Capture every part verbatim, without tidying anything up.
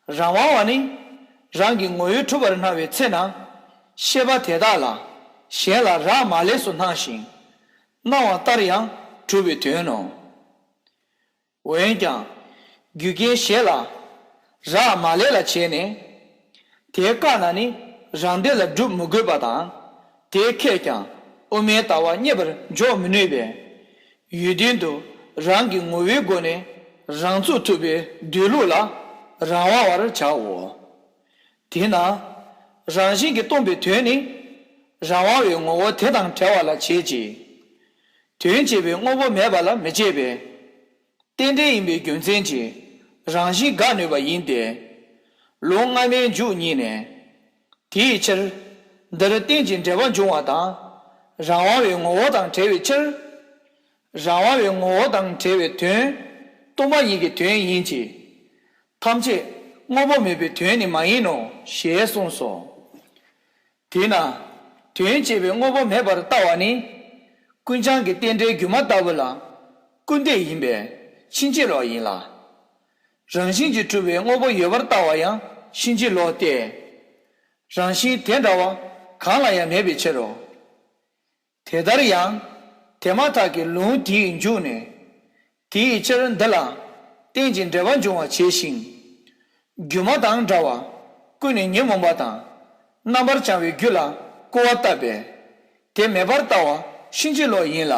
རང་དབང་བ་ནི། རང་གི་ངོ་བོས་གྲུབ་པར་སྣང་བའི་ཚེ་ན། ཤེས་པ་དེ་དག་ལ། གཞན་ལ་རག་མ་ལས་སུ་སྣང་ཞིང་། སྣང་བ་ལྟར་ཡང་གྲུབ་པའི་དོན་ནོ། འོན་ཀྱང་། རྒྱུ་རྐྱེན་གཞན་ལ། རག་མ་ལས་ལ་བྱས་ནས། དེ་བཀག་ན་ནི་རང་སྡེ་ལ་སྒྲུབ་མི་དགོས་པ་དང་། དེ་ཁས་ཀྱང་དབུ་མའི་ལྟ་བ་རྙེད་པར་འཇོག་མི་ནུས་པས། ཡུལ་དོན་དུ་རང་གི་ངོ་བོའི་སྒོ་ནས་རང་ཚུགས་ཐུབ་པའི་སྡོད་ལུགས་ལ་རང་དབང་བར་བྱའོ། དེས་ན། རང་བཞིན་གྱིས་སྟོང་པའི་དོན་ནི། རང་དབང་བའི་ངོ་བོ་དེ་དང་བྲལ་བ་ལ་བྱེད་ཅིང་། དོན་བྱེད་པའི་དངོས་པོ་མེད་པ་ལ་མི་བྱེད་པས། རྟེན་འབྲེལ་ཡིན་པའི་རྒྱུ་མཚན་གྱིས་རང་བཞིན་དགག་ནུས་པ་ཡིན་ཏེ། ལུང་སྔ་མའི་མཇུག་གཉིས་ནས། དེའི་ཕྱིར། འདིར་རྟེན་ཅིང་འབྲེལ་བར་འབྱུང་བ་དང་། རང་དབང་བའི་ངོ་བོ་དང་བྲལ་བའི་ཕྱིར། རང་དབང་བའི་ངོ་བོ་དང་བྲལ་བའི་དོན། སྟོང་པ་ཉིད་ཀྱི་དོན་ཡིན་གྱི། ཐམས་ཅད་དངོས་པོ་མེད་པའི་དོན་ནི་མ་ཡིན་ནོ། ཞེས་གསུངས་སོ། དེས་ན། དོན་བྱེད་པའི་དངོས་པོ་མེད་པར་ལྟ་བ་ནི། ཀུན་བྱང་གི་རྟེན་འབྲེལ་སྒྱུ་མ་ལྟ་བུ་ལ། སྐུར་འདེབས་ཡིན་པས་ཕྱིན་ཅི་ལོག་ཡིན་ལ། རང་བཞིན་གྱིས་གྲུབ་པའི་དངོས་པོ་ཡོད་པར་ལྟ་བ་ཡང་ཕྱིན་ཅི་ལོག་སྟེ། རང་བཞིན་དེ་འདྲ་བ་གང་ལ་ཡང་མེད་པའི་ཕྱིར་རོ། དེ་ལྟར་ཡང་། དེ་མ་ཐག་གི་ལུང་དེའི་མཇུག་ནས། དེའི་ཕྱིར་འདི་ལ་རྟེན་ཅིང་འབྲེལ་བར་འབྱུང་བར་བྱེད་ཅིང་། སྒྱུ་མ་དང་འདྲ་བ་ཀུན་ནས་ཉོན་མོངས་པ་དང་རྣམ་པར་བྱང་བའི་རྒྱུ་ལ་སྐུར་བ་བཏབ་པས། དེ་མེད་པར་ལྟ་བ་ཕྱིན་ཅི་ལོག་ཡིན་ལ།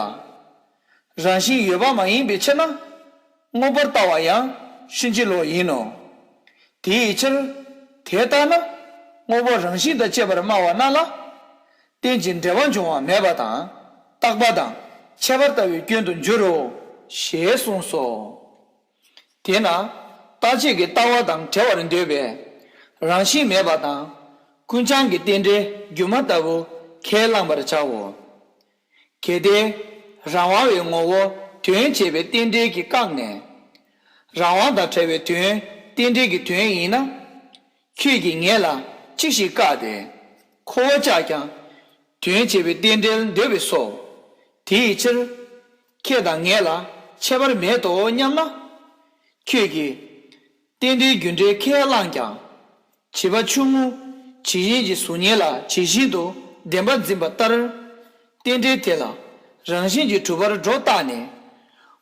རང་བཞིན་ཡོད་པ་མ་ཡིན་པའི་ཕྱིར་ན། མངོན་པར་ལྟ་བ་ཡང་ཕྱིན་ཅི་ལོག་ཡིན་ནོ། དེའི་ཕྱིར། དེ་ལྟ་ན། དངོས་པོ་རང་བཞིན་དང་བཅས་པར་སྨྲ་བ་རྣམས་ལ། རྟེན་ཅིང་འབྲེལ་བར་འབྱུང་བ་མེད་པ་དང་། རྟག་པ་དང་ཁྱད་པར་ལྟ་བུའི་སྐྱོན་དུ་འགྱུར་རོ། ཞེས་གསུངས་སོ། དེས་ན། རྟག་ཆད་ཀྱི་ལྟ་བ་དང་བྲལ་བར་འདོད་པས། རང་བཞིན་མེད་པ་དང་། ཀུན་བྱང་གི་རྟེན་འབྲེལ་སྒྱུ་མ་ལྟ་བུ་ཁས་བླངས་པར་བྱའོ། གལ་ཏེ། རང་དབང་བའི་ངོ་བོ་དོན་བྱེད་པའི་རྟེན་འབྲེལ་གྱིས་བཀག་ནས། རང་དབང་དང་བྲལ་བའི་དོན་རྟེན་འབྲེལ་གྱི་དོན་ཡིན་ན། ཁྱོད་ཀྱིས་ངེད་ལ་ཅི་ཞིག་བཀག་སྟེ། ཁོ་བོ་ཅག་ཀྱང་དོན་བྱེད་པའི་རྟེན་འབྲེལ་འདོད་པས་སོ། དེའི་ཕྱིར། ཁྱེད་དང་ངེད་ལ་ཁྱད་པར་མེད་དོ་སྙམ་ན། ཁྱོད་ཀྱིས། རྟེན་འབྲེལ་རྒྱུ་འབྲས་ཁས་བླངས་ཀྱང་། བྱིས་པ་ཆུང་ངུ་ཇི་བཞིན་གྱི་གཟུགས་བརྙན་ལ་ཇི་བཞིན་དུ་བདེན་པར་འཛིན་པ་ལྟར། རྟེན་འབྲེལ་དེ་ལ་རང་བཞིན་གྱིས་གྲུབ་པར་སྒྲོ་བཏགས་ནས།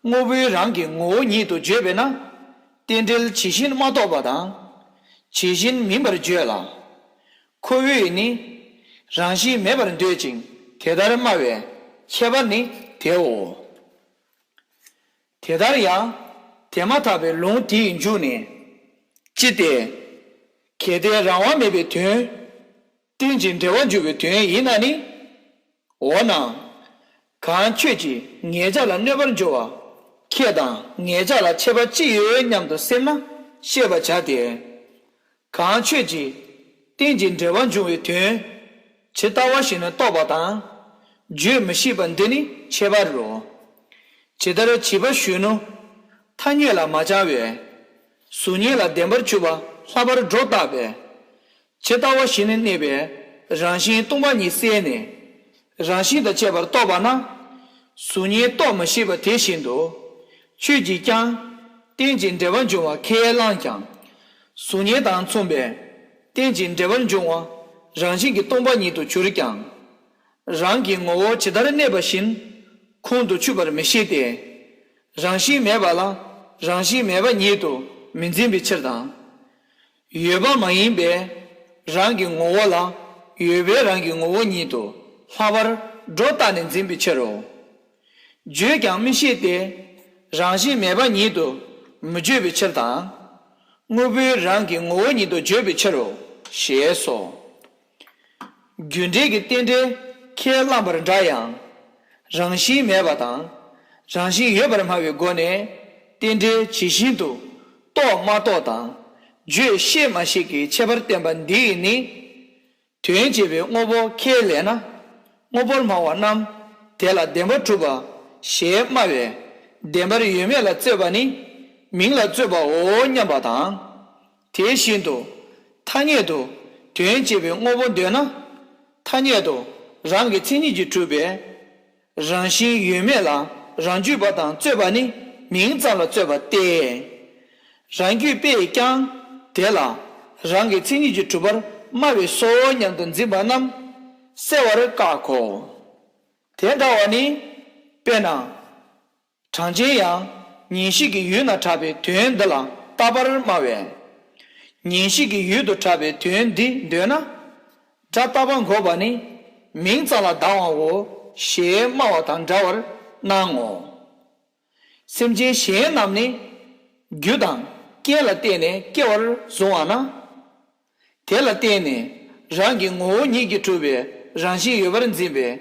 དངོས་པོའི་རང་གི་ངོ་བོ་ཉིད་དུ་བརྗོད་པས་ན། རྟེན་འབྲེལ་ཇི་བཞིན་མ་རྟོགས་པ་དང་། ཇི་བཞིན་མིན་པར་བརྗོད་ལ། ཁོ་བོས་ནི། རང་བཞིན་མེད་པར་འདོད་ཅིང་དེ་ལྟར་སྨྲ་བའི་ཁྱད་པར་ནི་དེའོ། དེ་ལྟར་ཡང་། དེ་མ་ཐག་པའི་ལུང་དེའི་མཇུག་ནས། ཅི་སྟེ། གལ་ཏེ་རང་དབང་མེད་པའི་དོན། རྟེན་ཅིང་འབྲེལ་བར་འབྱུང་བའི་དོན་ཡིན་ན་ནི། འོ་ན། གང་ཁྱོད་ཀྱིས་ངེད་ཅག་ལ་གནོད་པར་འགྱུར་བ། ཁྱེད་དང་ངེད་ཅག་ལ་ཁྱད་པར་ཅི་ཡོད་སྙམ་དུ་སེམས་ན་ཤེས་པར་བྱ་སྟེ། གང་ཁྱོད་ཀྱིས་རྟེན་ཅིང་འབྲེལ་བར་འབྱུང་བའི་དོན། ཇི་ལྟ་བ་བཞིན་དུ་རྟོགས་པ་དང་། བརྗོད་མི་ཤེས་པ་འདི་ནི་ཁྱད་པར་རོ། ཇི་ལྟར་བྱིས་པ་གཞོན་ནུ། ཐ་སྙད་ལ་མ་སྦྱང་བས། གཟུགས་བརྙན་ལ་བདེན་པར་གྱུར་པ་ལྷག་པར་སྒྲོ་བཏགས་པས། ཇི་ལྟ་བ་བཞིན་དུ་གནས་པའི་རང་བཞིན་སྟོང་པ་ཉིད་གསལ་ནས། རང་བཞིན་དང་བཅས་པར་རྟོགས་པ་ན། གཟུགས་བརྙན་རྟོགས་མི་ཤེས་པ་དེ་བཞིན་དུ། ཁྱོད་ཀྱིས་ཀྱང་རྟེན་ཅིང་འབྲེལ་བར་འབྱུང་བ་ཁས་བླངས་ཀྱང་། གཟུགས་བརྙན་དང་མཚུངས་པའི་རྟེན་ཅིང་འབྲེལ་བར་འབྱུང་བ་རང་བཞིན་གྱིས་སྟོང་པ་ཉིད་དུ་གྱུར་ཀྱང་། རང་གི་ངོ་བོ་ཇི་ལྟར་གནས་པ་བཞིན་ཁོང་དུ་ཆུད་པར་མི་ཤེས་ཏེ། རང་བཞིན་མེད་པ་ལ་རང་བཞིན་མེད་པ་ཉིད་དུ་མི་འཛིན་པའི་ཕྱིར་དང་། ཡོད་པ་མ་ཡིན་པའི་རང་གི་ངོ་བོ་ལ་ཡོད་པའི་རང་གི་ངོ་བོ་ཉིད་དུ་ལྷག་པར་སྒྲོ་བཏགས་ནས་འཛིན་པའི་ཕྱིར་རོ། བརྗོད་ཀྱང་མི་ཤེས་ཏེ། རང་བཞིན་མེད་པ་ཉིད་དུ་མི་བརྗོད་པའི་ཕྱིར་དང་། དངོས་པོའི་རང་གི་ངོ་བོ་ཉིད་དུ་བརྗོད་པའི་ཕྱིར་རོ། ཞེས་སོ། རྒྱུ་འབྲས་ཀྱི་རྟེན་འབྲེལ་ཁས་བླངས་པར་འདྲ་ཡང་། རང་བཞིན་མེད་པ་དང་། རང་བཞིན་ཡོད་པར་སྨྲ་བའི་སྒོ་ནས་རྟེན་འབྲེལ་ཇི་བཞིན་དུ་རྟོགས་མ་རྟོགས་དང་བརྗོད་ཤེས་མ་ཤེས་ཀྱི་ཁྱད་པར་བསྟན་པ་འདི་ཡིས་ནི། དོན་བྱེད་པའི་དངོས་པོ་ཁས་ལེན་ན། དངོས་པོར་སྨྲ་བ་རྣམས་དེ་ལ་བདེན་པར་གྲུབ་པ་ཞེས་སྨྲ་བས་བདེན་པར་ཡོད་མེད་ལ་རྩོད་པ་ནི་མིང་ལ་རྩོད་པའོ་སྙམ་པ་དང་། དེ་བཞིན་དུ་ཐ་སྙད་དུ་དོན་བྱེད་པའི་དངོས་པོ་འདོད་ན། ཐ་སྙད་དུ་རང་གི་མཚན་ཉིད་ཀྱིས་གྲུབ་པའི་རང་བཞིན་ཡོད་མེད་ལ་རང་རྒྱུད་པ་དང་རྩོད་པ་ནི་མིང་ཙམ་ལ་རྩོད་པ་སྟེ། རང་རྒྱུད་པས་ཀྱང་ དེ་ལ་རང་གི་མཚན་ཉིད་ཀྱིས་གྲུབ་པར་སྨྲ་བས་སོ་སྙམ་དུ་འཛིན་པ་རྣམས་བསལ་བར་བཀག་གོ། དེ་འདྲ་བ་ནི། དཔེར་ན། གྲངས་ཅན་ཡང་ཉན་ཤེས་ཀྱི་ཡུལ་ན་གྲགས་པའི་དོན་འདི་ལ་རྟག་པར་སྨྲ་བས། ཉན་ཤེས་ཀྱི་ཡུལ་དུ་གྲགས་པའི་དོན་འདི་འདོད་ན། སྒྲ་རྟག་པ་འགོག་པ་ནི་མིང་ཙམ་ལ་ལྡང་བའོ་ཞེས་སྨྲ་བ་དང་འདྲ་བར་སྣང་ངོ་། སེམས་ཅན་གཞན་རྣམས་ནི་རྒྱུ་དང་རྐྱེན་ལ་བརྟེན་ནས་སྐྱེ་བར་བཟུང་བ་ན། དེ་ལ་བརྟེན་ནས་རང་གི་ངོ་བོ་ཉིད་ཀྱིས་གྲུབ་པའི་རང་བཞིན་ཡོད་པར་འཛིན་པས་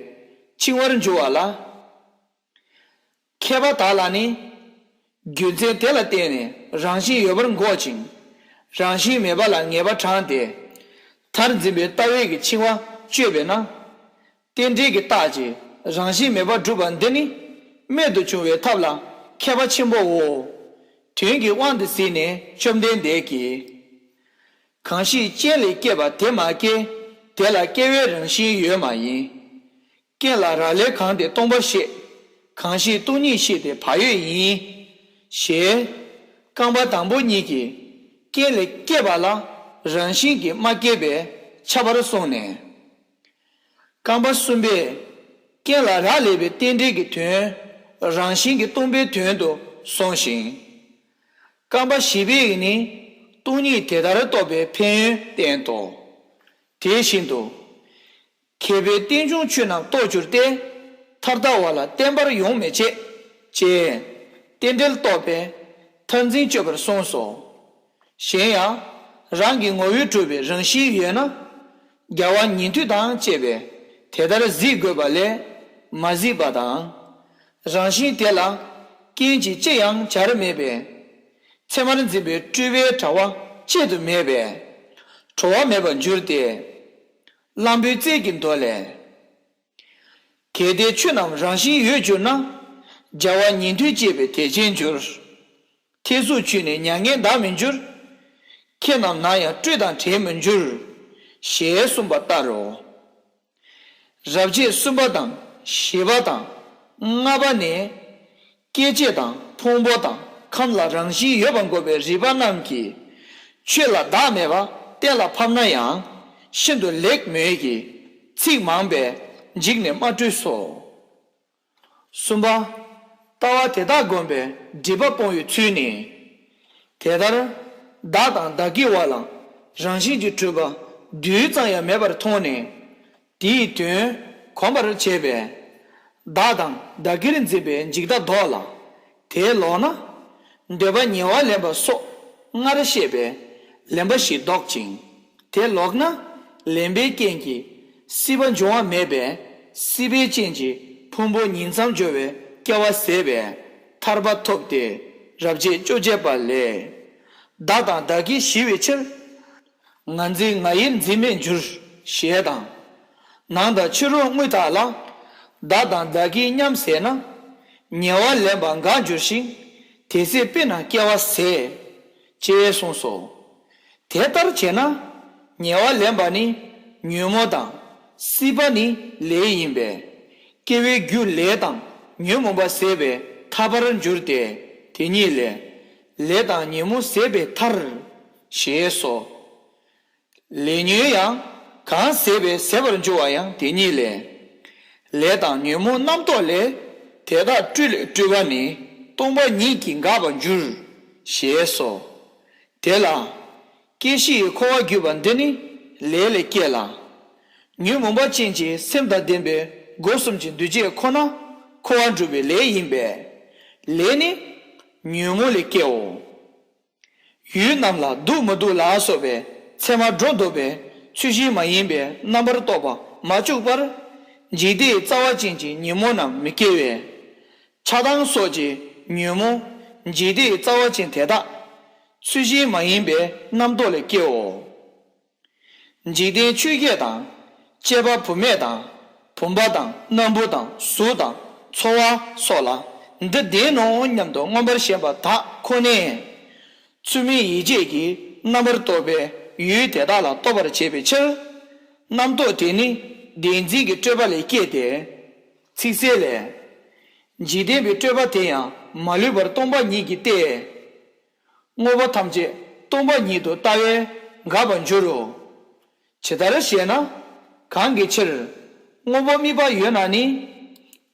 འཆིང་བར་འགྱུར་བ་ལ། མཁས་པ་དག་ལ་ནི། རྒྱུ་མཚན་དེ་ལ་བརྟེན་ནས་རང་བཞིན་ཡོད་པར་འགོག་ཅིང་། རང་བཞིན་མེད་པ་ལ་ངེས་པ་དྲངས་ཏེ། མཐར་འཛིན་པའི་ལྟ་བའི་གི་འཆིང་བ་གཅོད་པས་ན། རྟེན་འབྲེལ་གྱི་རྟགས་ཀྱིས་རང་བཞིན་མེད་པར་སྒྲུབ་པ་འདི་ནི་རྨད་དུ་བྱུང་བའི་ཐབས་ལ་མཁས་པ་ཆེན་པོའོ། དོན་གྱི་དབང་དུ་གཟིགས་ནས་བཅོམ་ལྡན་འདས་ཀྱིས། གང་ཞིག་རྐྱེན་ལས་སྐྱེས་པ་དེ་མ་སྐྱེས། དེ་ལ་སྐྱེ་བའི་རང་བཞིན་ཡོད་མ་ཡིན། རྐྱེན་ལ་རག་ལས་གང་དེ་སྟོང་པར་བཤད། གང་ཞིག་སྟོང་ཉིད་བཤད་དེ་བག་ཡོད་ཡིན། ཞེས། རྐང་པ་དང་པོ་གཉིས་ཀྱིས་རྐྱེན་ལས་སྐྱེས་པ་ལ་རང་བཞིན་གྱིས་མ་སྐྱེས་པས་ཁྱབ་པར་གསུངས་ནས། རྐང་པ་གསུམ་པས་རྐྱེན་ལ་རག་ལས་པའི་རྟེན་འབྲེལ་གྱི་དོན་རང་བཞིན་གྱིས་སྟོང་པའི་དོན་དུ་གསུངས་ཤིང་། རྐང་པ་བཞི་པས་ནི་སྟོང་ཉིད་དེ་ལྟར་རྟོགས་པའི་ཕན་ཡོན་བསྟན་ཏོ། དེ་བཞིན་དུ། མཁས་པས་རྟེན་འབྱུང་ཆོས་རྣམས་རྟོགས་གྱུར་ཏེ། ཐར་ལྟ་བ་ལ་བརྟན་པར་ཡོང་མི་བྱེད། ཅེས་རྟེན་འབྲེལ་རྟོགས་པའི་མཐར་འཛིན་གཅོད་པར་གསུངས་སོ། གཞན་ཡང་། རང་གི་ངོ་བོས་གྲུབ་པའི་རང་བཞིན་ཡོད་ན། རྒྱལ་བ་ཉན་ཐོས་དང་བཅས་པས་དེ་ལྟར་གཟིགས་དགོས་པ་ལས་མ་གཟིགས་པ་དང་། རང་བཞིན་དེ་ལ་རྐྱེན་གྱིས་ཅི་ཡང་བྱར་མེད་པས། ཚད་མར་འཛིན་པའི་སྤྲོས་པའི་དྲ་བ་གཅད་དུ་མེད་པས། གྲོལ་བ་མེད་པར་འགྱུར་ཏེ། གླང་པོའི་རྩལ་གྱི་མདོ་ལས། གལ་ཏེ་ཆོས་རྣམས་རང་བཞིན་ཡོད་གྱུར་ན། རྒྱལ་བ་ཉན་ཐོས་བཅས་པའི་དད་ཅན་འགྱུར། ཐེར་ཟུག་ཆོས་ནི་མྱ་ངན་འདའ་མི་འགྱུར། ཁྱེད་རྣམས་ན་ཡང་སྤྲོས་དང་བྲལ་མི་འགྱུར། ཞེས་གསུངས་པ་ལྟར་རོ། རབ་བྱེད་གསུམ་པ་དང་བཞི་པ་དང་ལྔ་པ་ནི། སྐྱེ་མཆེད་དང་ཕུང་པོ་དང་ཁམས་ལ་རང་བཞིན་ཡོད་པར་འགོག་པའི་རིགས་པ་རྣམས་ཀྱིས་ཆོས་ལ་བདག་མེད་པ་གཏན་ལ་ཕབ་ན་ཡང་ཤིན་ཏུ་ལེགས་མོད་ཀྱི་ཚིག་མང་པས་འཇིགས་ནས་མ་སྤྲོས་སོ། གསུམ་པ། ལྟ་བ་དེ་དག་བསྒོམས་པས་སྒྲིབ་པ་སྤོང་བའི་ཚུལ་ནི། དེ་ལྟར། བདག་དང་བདག་གི་བར་ལ་རང་བཞིན་གྱིས་གྲུབ་པ་རྡུལ་ཙམ་ཡང་མེད་པར་མཐོང་ནས། དེའི་དོན་གོམས་པར་བྱས་པས། བདག་དང་བདག་གིར་འཛིན་པའི་འཇིག་ལྟ་ལྡོག་ལ། དེ་ལོག་ན། འདོད་པ་ཉེ་བར་ལེན་པ་སོགས་སྔར་བཤད་པའི་ལེན་པ་བཞི་ལྡོག་ཅིང་། དེ་ལོག་ན། ལེན་པའི་རྐྱེན་གྱིས་སྲིད་པ་འབྱུང་བ་མེད་པས། སྲིད་པའི་རྐྱེན་གྱིས་ཕུང་པོ་ཉིང་མཚམས་སྦྱོར་བའི་སྐྱེ་བ་ཟད་པས་ཐར་པ་ཐོབ་སྟེ། རབ་བྱེད་བཅོ་བརྒྱད་པ་ལས། བདག་དང་བདག་གིར་ཞི་བའི་ཕྱིར། ང་འཛིན་ང་ཡིར་འཛིན་མེད་འགྱུར། ཞེས་དང་། ནང་དང་ཕྱི་རོལ་དངོས་དག་ལ། བདག་དང་བདག་གིར་མཉམ་ཟད་ན། ཉེ་བར་ལེན་པ་འགག་འགྱུར་ཞིང་། དེ་ཚེ་དཔེར་ན་སྐྱེ་བ་ཟད། ཅེས་གསུངས་སོ། དེ་ལྟར་བྱས་ན། ཉེ་བར་ལེན་པ་ནི་ཉོན་མོངས་དང་། སྲིད་པ་ནི་ལས་ཡིན་པས། སྐྱེ་བའི་རྒྱུ་ལས་དང་ཉོན་མོངས་པ་ཟད་པས་ཐར་པར་འགྱུར་ཏེ། དེ་ཉིད་ལས། ལས་དང་ཉོན་མོངས་ཟད་པས་ཐར། ཞེས་སོ། ལས་ཉོན་ཡང་གང་ཟད་པས་ཟད་པར་འགྱུར་བ་ཡང་དེ་ཉིད་ལས། ལས་དང་ཉོན་མོངས་རྣམ་རྟོག་ལས། དེ་དག་སྤྲོས་ལས་སྤྲོས་པ་ནི། སྟོང་པ་ཉིད་ཀྱིས་འགག་པར་འགྱུར། ཞེས་སོ། དེ་ལ། སྐྱེ་ཤི་ཡི་འཁོར་བར་གྱུར་པ་འདི་ནི་ལས་ལས་སྐྱེ་ལ། ཉོན་མོངས་པ་ཅན་གྱི་སེམས་དང་ལྡན་པའི་སྒོ་གསུམ་གྱི་འདུ་བྱེད་ཁོ་ན་འཁོར་བར་འགྲོ་བའི་ལས་ཡིན་པས། ལས་ནི་ཉོན་མོངས་ལས་སྐྱེའོ། ཡུལ་རྣམས་ལ་སྡུག་མི་སྡུག་ལ་སོགས་པའི་མཚན་མ་སྒྲོ་འདོགས་པའི་ཚུལ་གཞན་མ་ཡིན་པའི་རྣམ་པར་རྟོག་པ་མ་བཅུག་པར། འཇིག་ལྟའི་རྩ་བ་ཅན་གྱི་ཉོན་མོངས་རྣམས་མི་སྐྱེ་བས། ཆགས་སྡང་སོགས་ཀྱི་ཉོན་མོངས་འཇིག་ལྟའི་རྩ་བ་ཅན་དེ་དག་ཚུལ་གཞན་མ་ཡིན་པའི་རྣམ་རྟོག་ལས་སྐྱེའོ། འཇིག་རྟེན་ཆོས་བརྒྱད་དང་། སྐྱེས་པ་བུད་མེད་དང་། བུམ་པ་དང་སྣམ་བུ་དང་གཟུགས་དང་ཚོར་བ་སོགས་ལ་འདི་བདེན་ནོ་སྙམ་དུ་མངོན་པར་ཞེན་པ་དག་ཁོ་ནས། ཚུལ་མིན་ཡིད་བྱེད་ཀྱི་རྣམ་པར་རྟོག་པའི་ཡུལ་དེ་དག་ལ་རྟོག་པར་བྱེད་པའི་ཕྱིར། རྣམ་རྟོག་དེ་ནི་བདེན་འཛིན་གྱི་སྤྲོས་པ་ལས་སྐྱེས་ཏེ། ཚིག་གསལ་ལས། འཇིག་རྟེན་པའི་སྤྲོས་པ་དེ་ཡང་མ་ལུས་པར་སྟོང་པ་ཉིད་ཀྱིས་ཏེ། དངོས་པོ་ཐམས་ཅད་ སྟོང་པ་ཉིད་དུ་ལྟ་བས་འགག་པར་འགྱུར་རོ། ཇི་ལྟར་ཞེ་ན། གང་གི་ཕྱིར། སྔོན་པོ་དམིགས་པ་ཡོད་ན་ནི།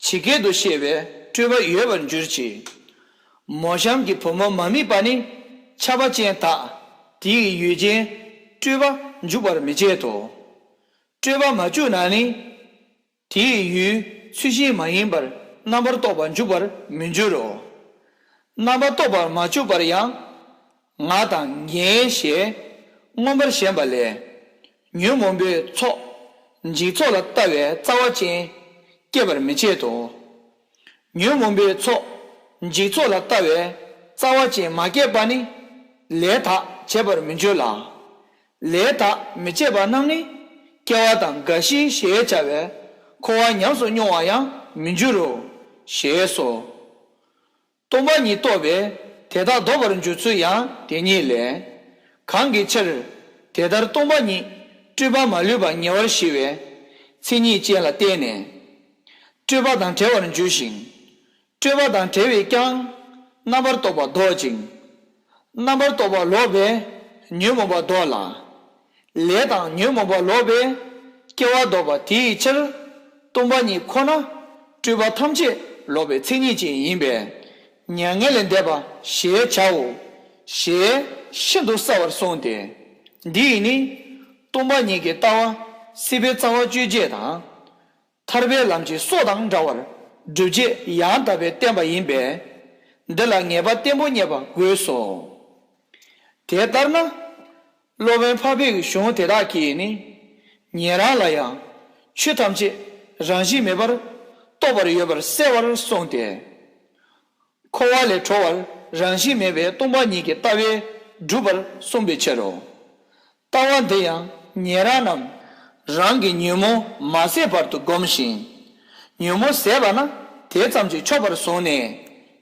ཇི་སྐད་དུ་བཤད་པའི་སྤྲོས་པ་ཡོད་པར་འགྱུར་གྱི། མོ་གཤམ་གྱི་བུ་མོ་མ་དམིགས་པ་ནི་ཆགས་པ་ཅན་དག་དེ་ཡི་ཡུལ་ཅན་སྤྲོས་པ་འཇུག་པར་མི་བྱེད་དོ། སྤྲོས་པ་མ་བཅུག་ན་ནི། དེ་ཡི་ཡུལ་ཚུལ་བཞིན་མ་ཡིན་པར་རྣམ་པར་རྟོག་པ་འཇུག་པར་མི་འགྱུར་རོ། རྣམ་པར་རྟོག་པ་མ་བཅུག་པར་ཡང་། ང་དང་ངའི་ཞེས་མངོན་པར་ཞེན་པ་ལས། ཉོན་མོངས་པའི་ཚོགས། འཇིག་ཚོགས་ལ་ལྟ་བའི་རྩ་བ་ཅན་སྐྱེད་པར་མི་བྱེད་དོ། ཉོན་མོངས་པའི་ཚོགས། འཇིག་ཚོགས་ལ་ལྟ་བའི་རྩ་བ་ཅན་མ་སྐྱེས་པ་ནི། ལས་དག་བྱེད་པར་མི་འགྱུར་ལ། ལས་དག་མི་བྱེད་པ་རྣམས་ནི། སྐྱེ་བ་དང་རྒ་ཤི་ཞེས་བྱ་བའི་འཁོར་བ་ཉམས་སུ་མྱོང་བར་ཡང་མི་འགྱུར་རོ། ཞེས་སོ། སྟོང་པ་ཉིད་རྟོགས་པས་དེ་དག་ལྡོག་པར་འགྱུར་ཚུལ་ཡང་དེ་ཉིད་ལས། གང་གི་ཕྱིར། དེ་ལྟར་སྟོང་པ་ཉིད་སྤྲོས་པ་མ་ལུས་པ་ཉེ་བར་ཞི་བའི་མཚན་ཉིད་ཅན་ལ་བརྟེན་ནས། སྤྲོས་པ་དང་བྲལ་བར་འགྱུར་ཞིང་། སྤྲོས་པ་དང་བྲལ་བས་ཀྱང་རྣམ་པར་རྟོག་པ་ལྡོག་ཅིང་། རྣམ་པར་རྟོག་པ་ལོག་པས་ཉོན་མོངས་པ་ལྡོག་ལ། ལས་དང་ཉོན་མོངས་པ་ལོག་པས་སྐྱེ་བ་ལྡོག་པ་དེའི་ཕྱིར། སྟོང་པ་ཉིད་ཁོ་ན་སྤྲོས་པ་ཐམས་ཅད་ལོག་པའི་མཚན་ཉིད་ཅན་ཡིན་པས་མྱ་ངན་ལས་འདས་པ་ཞེས་བྱའོ། ཞེས་ཤིན་ཏུ་གསལ་བར་གསུངས་ཏེ། འདི་ཡིས་ནི་སྟོང་པ་ཉིད་ཀྱི་ལྟ་བ་སྲིད་པའི་རྩ་བ་གཅོད་བྱེད་དང་། ཐར་པའི་ལམ་གྱི་སྲོག་དང་འདྲ་བར་སྒྲུབ་བྱེད་ཡང་དག་པའི་བསྟན་པ་ཡིན་པས། འདི་ལ་ངེས་པ་བརྟན་པོ་རྙེད་པ་དགོས་སོ། དེ་ལྟར་ན། སློབ་དཔོན་འཕགས་པའི་གཞུང་དེ་དག་གིས་ནི། ཉན་རང་ལ་ཡང་ཆོས་ཐམས་ཅད་རང་བཞིན་མེད་པར་རྟོགས་པར་ཡོད་པར་གསལ་བར་གསུངས་ཏེ། འཁོར་བ་ལས་གྲོལ་བར་རང་བཞིན་མེད་པའི་སྟོང་པ་ཉིད་ཀྱི་ལྟ་བས་སྒྲུབ་པར་གསུངས་པའི་ཕྱིར་རོ། ལྟ་བ་འདི་ཡང་ཉན་རང་རྣམས་རང་གི་ཉོན་མོངས་མ་ཟད་བར་དུ་བསྒོམ་ཞིང་། ཉོན་མོངས་ཟད་པ་ན་དེ་ཙམ་གྱིས་ཆོག་པར་བཟུང་ནས་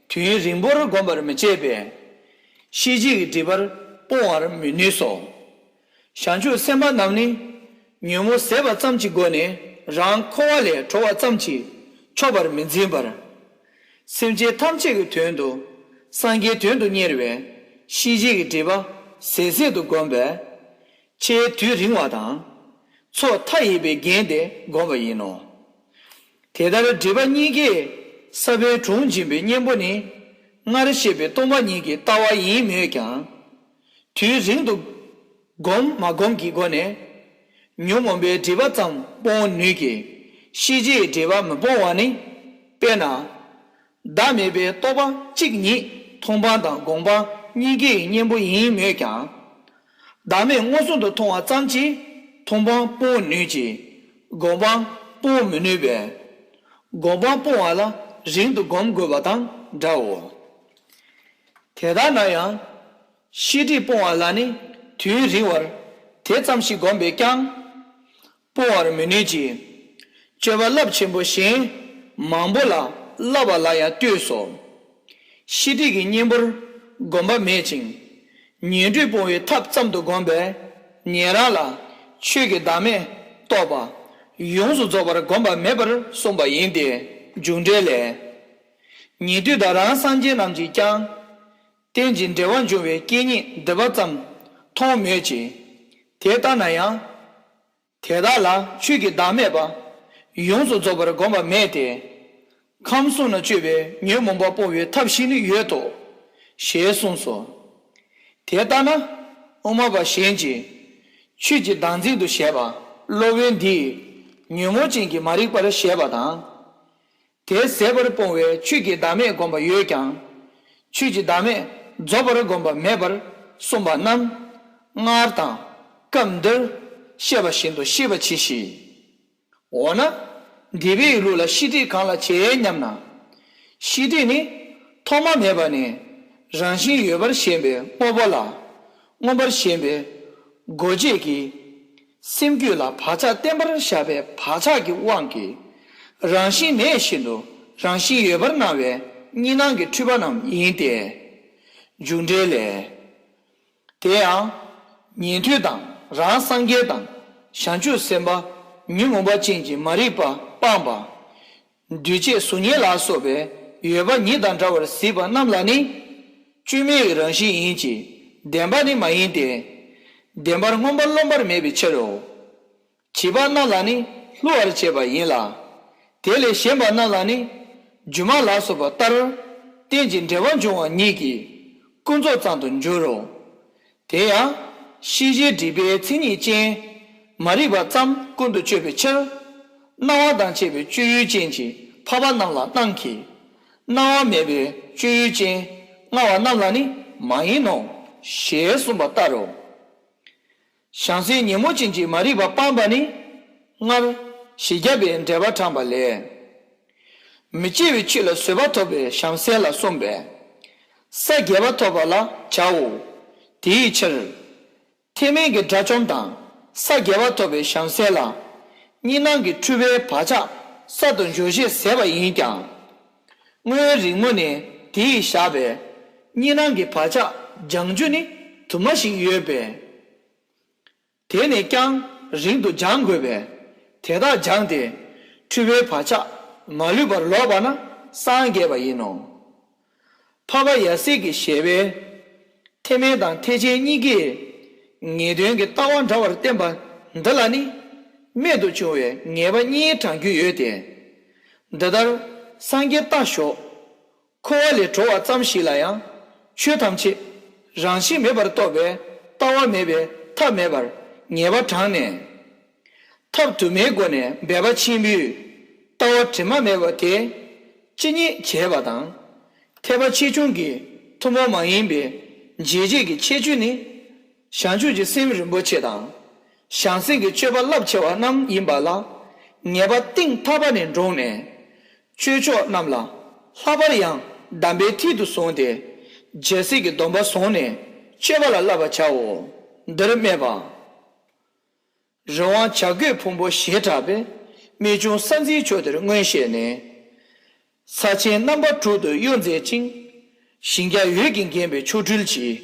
དུས་རིང་པོར་བསྒོམ་པར་མི་བྱེད་པས། ཤེས་བྱའི་སྒྲིབ་པར་སྤོང་བར་མི་ནུས་སོ། བྱང་ཆུབ་སེམས་དཔའ་རྣམས་ནི་ཉོན་མོངས་ཟད་པ་ཙམ་གྱི་སྒོ་ནས་རང་འཁོར་བ་ལས་གྲོལ་བ་ཙམ་གྱིས་ཆོག་པར་མི་འཛིན་པར། སེམས་ཅན་ཐམས་ཅད་ཀྱི་དོན་དུ་སངས་རྒྱས་དོན་དུ་གཉེར་བའི་ཤེས་བྱའི་སྒྲིབ་པ་ཟད་ཟད་དུ་བསྒོམ་པས། ཆེས་དུས་རིང་བ་དང་། ཚོགས་མཐའ་ཡས་པའི་རྒྱན་དེ་བསྒོམ་པ་ཡིན་ནོ། དེ་ལྟར་སྒྲིབ་པ་གཉིས་ཀས་ས་བོན་དྲུངས་འབྱིན་པའི་གཉེན་པོ་ནི། སྔར་བཤད་པའི་སྟོང་པ་ཉིད་ཀྱི་ལྟ་བ་ཡིན་མོད་ཀྱང་། དུས་རིང་དུ་སྒོམ་མ་སྒོམ་གྱི་སྒོ་ནས། ཉོན་མོངས་པའི་སྒྲིབ་པ་ཙམ་སྤོང་ནུས་ཀྱི། ཤེས་བྱའི་སྒྲིབ་པ་མི་སྤོང་བ་ནི། དཔེར་ན། བདག་མེད་པའི་རྟོག་པ་གཅིག་ཉིད་མཐོང་སྤང་དང་སྒོམ་སྤང་གཉིས་ཀའི་གཉེན་པོ་ཡིན་མོད་ཀྱང་། བདག་མེད་མངོན་སུམ་དུ་མཐོང་བ་ཙམ་གྱིས་མཐོང་སྤང་སྤོང་ནུས་ཀྱི། སྒོམ་སྤང་སྤོང་མི་ནུས་པས། སྒོམ་སྤང་སྤོང་བ་ལ་རིང་དུ་སྒོམ་དགོས་པ་དང་འདྲའོ། དེ་ལྟར་ན་ཡང་། ཤེས་སྒྲིབ་སྤོང་བ་ལ་ནི་དུས་རིང་བར་དེ་ཙམ་ཞིག་བསྒོམས་པས་ཀྱང་། སྤོང་བར་མི་ནུས་ཀྱི། སྤྱོད་པ་རླབས་ཆེན་པོ་གཞན་མང་པོ་ལ་བསླབ་པ་ལ་ཡང་ལྟོས་སོ། ཤེས་སྒྲིབ་ཀྱི་གཉེན་པོར་སྒོམ་པ་མེད་ཅིང་། ཉན་ཐོས་སྤོང་བའི་ཐབས་ཙམ་དུ་བསྒོམས་པས་ཉན་རང་ལ་ཆོས་ཀྱི་བདག་མེད་རྟོགས་པ་ཡོངས་སུ་རྫོགས་པར་བསྒོམ་པ་མེད་པར་གསུངས་པ་ཡིན་ཏེ། འཇུག་འགྲེལ་ལས། ཉན་ཐོས་དང་རང་སངས་རྒྱས་རྣམས་ཀྱིས་ཀྱང་། རྟེན་ཅིང་འབྲེལ་བར་འབྱུང་བའི་སྐད་གཉིས་སྡུད་པ་ཙམ་མཐོང་མོད་ཀྱི། དེ་ལྟ་ན་ཡང་། དེ་དག་ལ་ཆོས་ཀྱི་བདག་མེད་པ་ཡོངས་སུ་རྫོགས་པར་བསྒོམ་པ་མེད་དེ། ཁམས་གསུམ་ན་སྤྱོད་པའི་ཉོན་མོངས་པ་སྤོང་བའི་ཐབས་ཤིག་ནི་ཡོད་དོ། ཞེས་གསུངས་སོ། དེ་ལྟ་ན་དབུ་མ་པ་གཞན་གྱིས་ཆོས་ཀྱི་བདག་འཛིན་དུ་བྱས་པ་སློབ་དཔོན་འདིས་ཉོན་མོངས་ཅན་གྱི་མ་རིག་པར་བྱས་པ་དང་། དེ་ཟད་པར་སྤོང་བའི་ཆོས་ཀྱི་བདག་མེད་བསྒོམ་པ་ཡོད་ཀྱང་། ཆོས་ཀྱི་བདག་མེད་རྫོགས་པར་བསྒོམ་པ་མེད་པར་གསུངས་པ་རྣམས་སྔར་དང་སྐབས་འདིར་བཤད་པ་བཞིན་དུ་ཤེས་པར་གྱིས་ཤིག། འོ་ན། འདི་པའི་ལུགས་ལ་ཤེས་སྒྲིབ་གང་ལ་བྱེད་སྙམ་ན། ཤེས་སྒྲིབ་ནི་ཐོག་མ་མེད་པ་ནས་རང་བཞིན་ཡོད་པར་ཞེན་པའི་དངོས་པོ་ལ་མངོན་པར་ཞེན་པའི་སྒོ་འབྱེད་ཀྱིས། སེམས་རྒྱུད་ལ་བག་ཆགས་བརྟན་པར་བཞག་པའི་བག་ཆགས་ཀྱི་དབང་གིས། རང་བཞིན་མེད་བཞིན་དུ་རང་བཞིན་ཡོད་པར་སྣང་བའི་གཉིས་སྣང་གི་འཁྲུལ་པ་རྣམས་ཡིན་ཏེ། འཇུག་འགྲེལ་ལས། དེ་ཡང་། ཉན་ཐོས་དང་རང་སངས་རྒྱས་དང་བྱང་ཆུབ་སེམས་དཔའ་ཉོན་མོངས་པ་ཅན་གྱི་མ་རིག་པ་སྤངས་པ། འདུས་བྱས་གཟུགས་བརྙན་ལ་སོགས་པའི་ཡོད་པ་ཉིད་དང་འདྲ་བར་གཟིགས་པ་རྣམས་ལ་ནི། བཅོས་མའི་རང་བཞིན་ཡིན་གྱི་ བདེན་པ་ནི་མ་ཡིན་ཏེ། བདེན་པར་མངོན་པར་རློམ་པར་མེད་པའི་ཕྱིར་རོ། བྱིས་པ་རྣམས་ལ་ནི་བསླུ་བར་བྱེད་པ་ཡིན་ལ། དེ་ལས་གཞན་པ་རྣམས་ལ་ནི་སྒྱུ་མ་ལ་སོགས་པ་ལྟར་རྟེན་ཅིང་འབྲེལ་བར་འབྱུང་བ་ཉིད་ཀྱིས་ཀུན་རྫོབ་ཙམ་དུ་འགྱུར་རོ། དེ་ཡང་ཤེས་བྱའི་སྒྲིབ་པའི་མཚན་ཉིད་ཅན། མ་རིག་པ་ཙམ་ཀུན་ཏུ་སྤྱོད་པའི་ཕྱིར། སྣང་བ་དང་བཅས་པའི་སྤྱོད་ཡུལ་ཅན་གྱི་འཕགས་པ་རྣམས་ལ་སྣང་གི། སྣང་བ་མེད་པའི་སྤྱོད་ཡུལ་ཅན་མངའ་བ་རྣམས་ལ་ནི་མ་ཡིན་ནོ། ཞེས་གསུངས་པ་ལྟར་རོ། བྱང་སེམས་ཉོན་མོངས་ཅན་གྱི་མ་རིག་པ་སྤངས་པ་ནི། སྔར་བཞི་བརྒྱ་པའི་འགྲེལ་པ་དྲངས་པ་ལས། མི་སྐྱེ་བའི་ཆོས་ལ་བཟོད་པ་ཐོབ་པའི་བྱང་སེམས་ལ་གསུངས་པས། ས་བརྒྱད་པ་ཐོབ་པ་ལ་བྱའོ། དེའི་ཕྱིར། ཐེག་དམན་གྱི་དགྲ་བཅོམ་དང་ས་བརྒྱད་པ་ཐོབ་པའི་བྱང་སེམས་ལ། གཉིས་སྣང་གི་འཁྲུལ་པའི་བག་ཆགས་གསར་དུ་འཇོག་བྱེད་ཟད་པ་ཡིན་ཀྱང་། སྔོན་རིང་མོ་ནས་དེ་ཡིས་བཞག་པའི་གཉིས་སྣང་གི་བག་ཆགས་སྦྱང་རྒྱུ་ནི་དུ་མ་ཞིག་ཡོད་པས། དེ་ནས་ཀྱང་རིང་དུ་སྦྱང་དགོས་པས། དེ་དག་སྦྱངས་ཏེ་འཁྲུལ་པའི་བག་ཆགས་མ་ལུས་པར་ལོག་པ་ན་སངས་རྒྱས་པ་ཡིན་ནོ། འཕགས་པ་ཡབ་སྲས་ཀྱིས་བཞེད་པའི་ཐེག་དམན་དང་ཐེག་ཆེན་གཉིས་ཀའི་ངེས་དོན་གྱི་ལྟ་བ་འདྲ་བར་བསྟན་པ་འདི་ལ་ནི། རྨད་དུ་བྱུང་བའི་ངེས་པ་གཉིས་དྲངས་རྒྱུ་ཡོད་དེ། འདི་ལྟར་སངས་རྒྱས་ལྟ་ཞོག་འཁོར་བ་ལས་གྲོལ་བ་ཙམ་ཞིག་ལ་ཡང་ཆོས་ཐམས་ཅད་རང་བཞིན་མེད་པར་རྟོགས་པའི་ལྟ་བ་མེད་པའི་ཐབས་མེད་པར་ངེས་པ་དྲངས་ནས། ཐབས་དུ་མའི་སྒོ་ནས་འབད་པ་ཆེན་པོས་ལྟ་བ་དྲི་མ་མེད་པ་དེ་ཅི་སྙེད་བྱས་པ་དང་། ཐེག་པ་ཆེ་ཆུང་གི་ཐུན་མོང་མ་ཡིན་པའི་འབྱེད་བྱེད་ཀྱི་ཁྱད་ཆོས་ནི། བྱང་ཆུབ་ཀྱི་སེམས་རིན་པོ་ཆེ་དང་། བྱང་སེམས་ཀྱི་སྤྱོད་པ་རླབས་ཆེ་བ་རྣམས་ཡིན་པ་ལ། ངེས་པ་གཏིང་ཐག་པ་ནས་འདྲོངས་ནས། སྤྱོད་ཕྱོགས་རྣམས་ལ་ལྷག་པར་ཡང་གདམས་པའི་མཐིལ་དུ་བཟུང་སྟེ། རྒྱལ་སྲས་ཀྱི་སྡོམ་པ་བཟུང་ནས་སྤྱོད་པ་ལ་བསླབ་པར་བྱའོ། འདིར་སྨྲས་པ། རི་དབང་བྱ་རྒོད་ཕུང་པོ་ཞེས་གྲགས་པའི་རྨད་བྱུང་ས་འཛིན་ཕྱོགས་དེར་མངོན་ཤེས་ནས། ས་ཆེན་རྣམ་པ་དྲུག་ཏུ་གཡོ་མཛད་ཅིང་། ཞིང་རྒྱ་འོད་ཀྱིས་བརྒྱན་པའི་ཆོ་འཕྲུལ་གྱིས།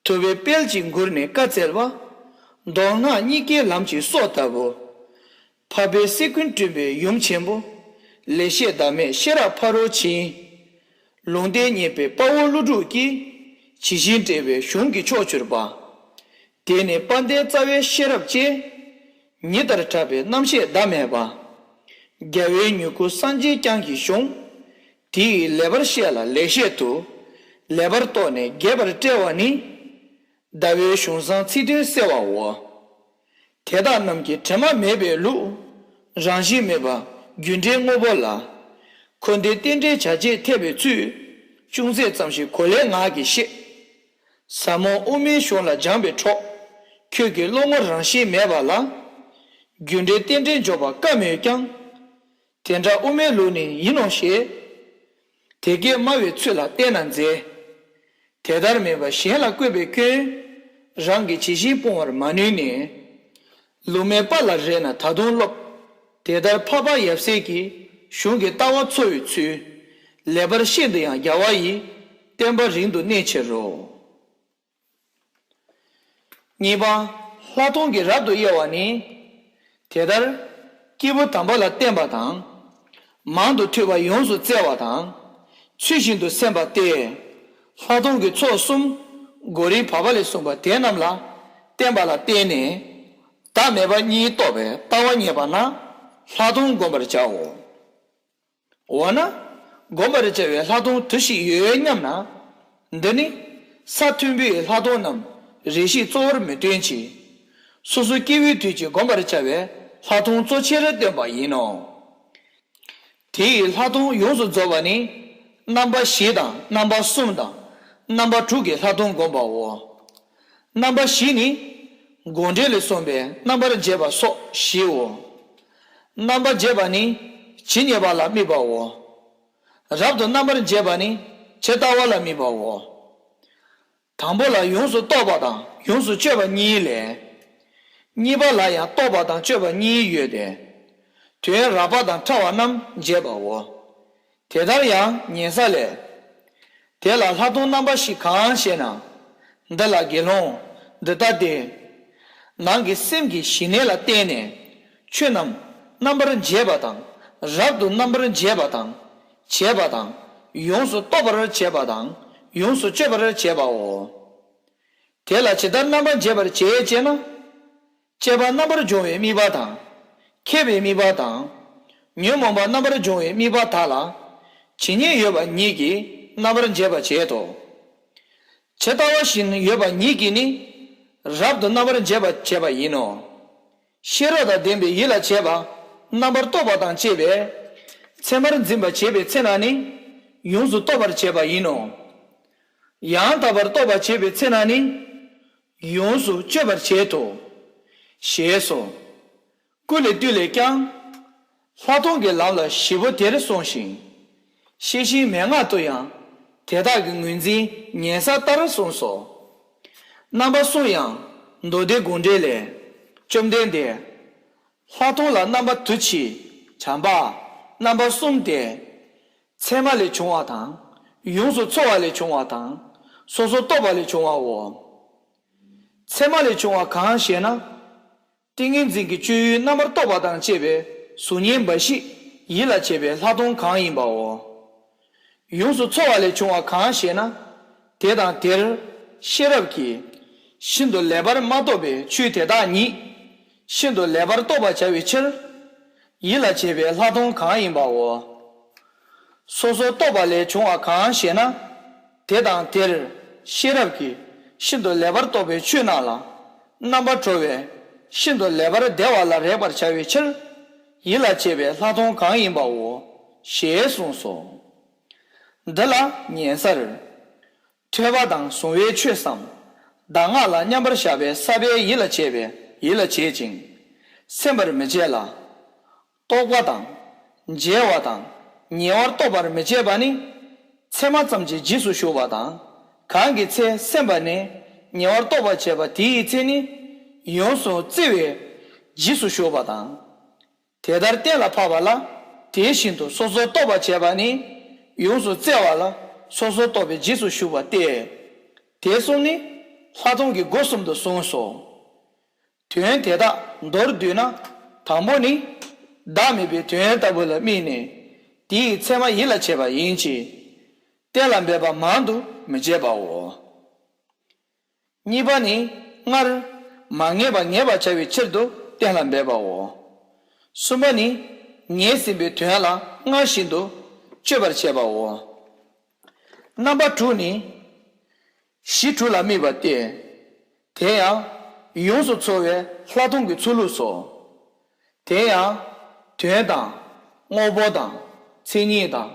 ཐུབ་པའི་དཔལ་གྱི་མགུལ་ནས་བཀའ་སྩལ་པ། མདོ་སྔགས་གཉིས་ཀའི་ལམ་གྱི་སྲོག་ལྟ་བུ། འཕགས་པའི་སྲས་ཀུན་བསྐྲུན་པའི་ཡུམ་ཆེན་པོ། ལེགས་བཤད་བདག་མེད་ཤེས་རབ་ཕ་རོལ་ཕྱིན། ལུང་བསྟན་སྙན་པའི་དཔའ་བོ་ཀླུ་སྒྲུབ་ཀྱིས། ཇི་བཞིན་འགྲེལ་བའི་གཞུང་གི་ཕྱོགས་གྱུར་པ། དེ་ནི་དཔལ་ལྡན་རྩ་བའི་ཤེས་རབ་ཅན། ཉི་ལྟར་གྲགས་པའི་རྣམ་བཤད་ཟླ་མེད་པ། རྒྱལ་བའི་མྱུ་གུ་སངས་རྒྱས་བསྐྱངས་ཀྱི་གཞུང་། དེ་ཡི་ལེགས་པར་བཤད་ལ་ལེགས་བཤད་དུ། ལེགས་པར་རྟོགས་ནས་རྒྱས་པར་བཀྲལ་བ་ནི། ཟླ་བའི་གཞུང་བཟང་ཚིག་དོན་གསལ་བའོ། དེ་དག་རྣམས་ཀྱི་དྲི་མ་མེད་པའི་ལུགས། རང་བཞིན་མེད་པ་རྒྱུ་འབྲས་དངོས་པོ་ལ། འཁོར་འདས་རྟེན་འབྲེལ་བྱ་བྱེད་འཐད་པའི་ཚུལ། ཅུང་ཟད་ཙམ་ཞིག་གོ་ལའི་ངག་གིས་བཤད། ཟབ་མོ་དབུ་མའི་གཞུང་ལ་སྦྱངས་པའི་གྲོགས། ཁྱོད་ཀྱི་བློ་ངོར་རང་བཞིན་མེད་པ་ལ། རྒྱུ་འབྲས་རྟེན་འབྲེལ་འཇོག་པ་དཀའ་མོད་ཀྱང་། དེ་འདྲ་དབུ་མའི་ལུགས་ནི་ཡིན་ནོ་ཞེས། དེ་སྐད་སྨྲ་བའི་ཚུལ་ལ་བལྟས་ན་མཛེས། དེ་ལྟར་མིན་པ་གཞན་ལ་བཀོད་པའི་སྐྱོན། རང་གི་ཇི་བཞིན་སྤོང་བར་མ་ནུས་ནས། ལུང་མེད་པ་ལ་རེ་ན་ད་དུང་སློབ། དེ་ལྟར་འཕགས་པ་ཡབ་སྲས་ཀྱི་གཞུང་གི་ལྟ་བ་འཚོ་བའི་ཚུལ། ལེགས་པར་ཤེས་འདི་ཡང་རྒྱལ་བ་ཡི། བསྟན་པ་རིང་དུ་གནས་ཕྱིར་རོ། གཉིས་པ། ལྷག་མཐོང་གི་རབ་ཏུ་དབྱེ་བ་ནི། དེ་ལྟར་སྐྱེས་བུ་དམ་པ་ལ་བསྟེན་པ་དང་། མང་དུ་ཐོས་པ་ཡོངས་སུ་བཙལ་བ་དང་། ཚུལ་བཞིན་དུ་སེམས་པ་སྟེ། ལྷག་མཐོང་གི་ཚོགས་གསུམ་གོ་རིམ་བར་པ་ལས་གསུངས་པ་དེ་རྣམས་ལ་བསྟེན་པ་ལ་བརྟེན་ནས། བདག་མེད་པ་གཉིས་རྟོགས་པའི་ལྟ་བ་རྙེད་པ་ན་ལྷག་མཐོང་བསྒོམ་པར་བྱའོ། འོ་ན། བསྒོམ་པར་བྱ་བའི་ལྷག་མཐོང་དུ་ཞིག་ཡོད་སྙམ་ན། འདི་ནི་ས་མཐོན་པོའི་ལྷག་མཐོང་རྣམས་རེ་ཞིག་གཙོ་བོར་མི་སྟོན་ཅིང་། སོ་སོ་སྐྱེ་བོའི་དུས་ཀྱི་བསྒོམ་པར་བྱ་བའི་ལྷག་མཐོང་གཙོ་ཆེར་སྟོན་པ་ཡིན་ནོ། དེ་ཡི་ལྷག་མཐོང་ཡོངས་སུ་རྫོགས་པ་ནི། རྣམ་པ་བཞི་དང་རྣམ་པ་གསུམ་དང་རྣམ་པ་དྲུག་གི་ལྷག་མཐོང་བསྒོམ་པའོ། རྣམ་པ་བཞི་ནི། དགོངས་འགྲེལ་ལས་གསུངས་པའི་རྣམ་པར་འབྱེད་པ་སོགས་བཞིའོ། རྣམ་པར་འབྱེད་པ་ནི་ཇི་སྙེད་པ་ལ་དམིགས་པའོ། རབ་ཏུ་རྣམ་པར་འབྱེད་པ་ནི་ཇི་ལྟ་བ་ལ་དམིགས་པའོ། དང་པོ་ལ་ཡོངས་སུ་རྟོག་པ་དང་ཡོངས་སུ་དཔྱོད་པ་གཉིས་ལས། གཉིས་པ་ལ་ཡང་རྟོག་པ་དང་དཔྱོད་པ་གཉིས་ཡོད་དེ། དོན་རགས་པ་དང་ཕྲ་བ་རྣམས་འབྱེད་པའོ། དེ་ལྟར་ཡང་ཉན་ས་ལས། དེ་ལ་ལྷག་མཐོང་རྣམ་པ་བཞི་གང་ཞེ་ན། འདི་ལ་དགེ་སློང་། འདི་ལྟ་སྟེ། ནང་གི་སེམས་ཀྱི་ཞི་གནས་ལ་བརྟེན་ནས་ཆོས་རྣམས་རྣམ་པར་འབྱེད་པ་དང་རབ་ཏུ་རྣམ་པར་འབྱེད་པ་དང་བྱེད་པ་དང་ཡོངས་སུ་རྟོག་པར་བྱེད་པ་དང་ཡོངས་སུ་དཔྱོད་པར་བྱེད་པའོ། དེ་ལ་ཇི་ལྟར་རྣམ་པར་འབྱེད་པར་བྱེད་ཅེ་ན། དཔྱད་པ་རྣམ་པར་སྦྱོང་བའི་དམིགས་པ་དང་། མཁས་པའི་དམིགས་པ་དང་། ཉོན་མོངས་པ་རྣམ་པར་སྦྱོང་བའི་དམིགས་པ་དག་ལ། ཇི་སྙེད་ཡོད་པ་ཉིད་ཀྱིས་རྣམ་པར་འབྱེད་པར་བྱེད་དོ། ཇི་ལྟ་བ་བཞིན་ཡོད་པ་ཉིད་ཀྱིས་ནི། རབ་ཏུ་རྣམ་པར་འབྱེད་པར་བྱེད་པ་ཡིན་ནོ། ཤེས་རབ་དང་ལྡན་པའི་ཡིད་ལ་བྱེད་པ་རྣམ་པར་རྟོག་པ་དང་བཅས་པས། མཚན་མར་འཛིན་པར་བྱེད་པའི་ཚེ་ན་ནི། ཡོངས་སུ་རྟོག་པར་བྱེད་པ་ཡིན་ནོ། ཡང་དག་པར་རྟོག་པར་བྱེད་པའི་ཚེ་ན་ནི། ཡོངས་སུ་གཅོད་པར་བྱེད་དོ། ཞེས་སོ། ཀུན་ལས་བཏུས་ལས་ཀྱང་། ལྷག་མཐོང་གི་ལམ་ལ་བཞི་པོ་དེར་གསུངས་ཤིང་། ཤེས་བཞིན་མན་ངག་ཏུ་ཡང་དེ་དག་གི་ངོས་འཛིན་ཉན་ས་ལྟར་གསུངས་སོ། རྣམ་པ་གསུམ་ཡང་མདོ་སྡེ་དགོངས་འགྲེལ་ལས། བཅོམ་ལྡན་འདས། ལྷག་མཐོང་ལ་རྣམ་པ་དུ་མཆི། བྱམས་པ། རྣམ་པ་གསུམ་སྟེ། ཚད་མ་ལས་བྱུང་བ་དང་། ཡོངས་སུ་ཚོལ་བ་ལས་བྱུང་བ་དང་། སོ་སོར་རྟོག་པ་ལས་བྱུང་བའོ། ཚད་མ་ལས་བྱུང་བ་གང་ཞེ་ན། ཏིང་ངེ་འཛིན་གྱི་སྤྱོད་ཡུལ་རྣམ་པར་རྟོག་པ་དང་བཅས་པའི་གཟུགས་བརྙན་འབའ་ཞིག་ཡིད་ལ་བྱེད་པའི་ལྷག་མཐོང་གང་ཡིན་པའོ། ཡོངས་སུ་ཚོལ་བ་ལས་བྱུང་བ་གང་ཞེ་ན། དེ་དང་དེར་ཤེས་རབ་ཀྱིས་ཤིན་ཏུ་ལེགས་པར་མ་རྟོགས་པའི་ཆོས་དེ་དག་ཉིད་ཤིན་ཏུ་ལེགས་པར་རྟོགས་པར་བྱ་བའི་ཕྱིར། ཡིད་ལ་བྱེད་པའི་ལྷག་མཐོང་གང་ཡིན་པའོ། སོ་སོར་རྟོག་པ་ལས་བྱུང་བ་གང་ཞེ་ན། དེ་དང་དེར་ཤེས་རབ་ཀྱིས་ཤིན་ཏུ་ལེགས་པར་རྟོགས་པའི་ཆོས་རྣམས་ལ་རྣམ་པར་གྲོལ་བས་ཤིན་ཏུ་ལེགས་པར་བདེ་བ་ལ་རེག་པར་བྱ་བའི་ཕྱིར། ཡིད་ལ་བྱེད་པའི་ལྷག་མཐོང་གང་ཡིན་པའོ། ཞེས་གསུངས་སོ། འདི་ལ་ཉན་སར། ཐོས་པ་དང་གཟུང་བའི་ཆོས་སམ། གདམས་ངག་ལ་མཉམ་པར་བཞག་པའི་ས་པའི་ཡིད་ལ་བྱེད་པའི་ཡིད་ལ་བྱེད་ཅིང་། སེམས་པར་མི་བྱེད་ལ། རྟོག་པ་དང་། འཇལ་བ་དང་། ཉེ་བར་རྟོག་པར་མི་བྱེད་པ་ནི། ཚད་མ་ཙམ་གྱི་རྗེས་སུ་ཞུགས་པ་དང་། གང་གི་ཚེ་སེམས་པ་ནི། ཉེ་བར་རྟོག་པར་བྱེད་པ་དེའི་ཚེ་ནི། ཡོངས་སུ་བཙལ་བའི་རྗེས་སུ་ཞུགས་པ་དང་། དེ་ལྟར་གཏན་ལ་ཕབ་པ་ལ་དེ་བཞིན་དུ་སོ་སོར་རྟོག་པར་བྱེད་པ་ནི་ཡོངས་སུ་བཙལ་བ་ལ་སོ་སོར་རྟོག་པའི་རྗེས་སུ་ཞུགས་པ་སྟེ། དེ་གསུམ་ནི་ལྷག་མཐོང་གི་སྒོ་གསུམ་དུ་གསུངས་སོ། དོན་དེ་དག་མདོར་བསྡུས་ན། དང་པོ་ནི། བདག་མེད་པའི་དོན་ལྟ་བུ་ལ་དམིགས་ནས་དེའི་ཚད་མ་ཡིད་ལ་བྱེད་པ་ཡིན་གྱི། གཏན་ལ་འབེབས་པ་མང་དུ་མི་བྱེད་པའོ། གཉིས་པ་ནི། སྔར་མ་ངེས་པ་ངེས་པར་བྱ་བའི་ཕྱིར་དུ་གཏན་ལ་འབེབས་པའོ། གསུམ་པ་ནི། ངེས་ཟིན་པའི་དོན་ལ་སྔར་བཞིན་དུ་དཔྱོད་པར་བྱེད་པའོ། རྣམ་པ་དྲུག་ནི། གཞི་དྲུག་ལ་དམིགས་པ་སྟེ། དེ་ཡང་ཡོངས་སུ་ཚོལ་བའི་ལྷག་མཐོང་གི་ཚོལ་ལུགས་སོ། དེ་ཡང་དོན་དང་། དངོས་པོ་དང་། མཚན་ཉིད་དང་།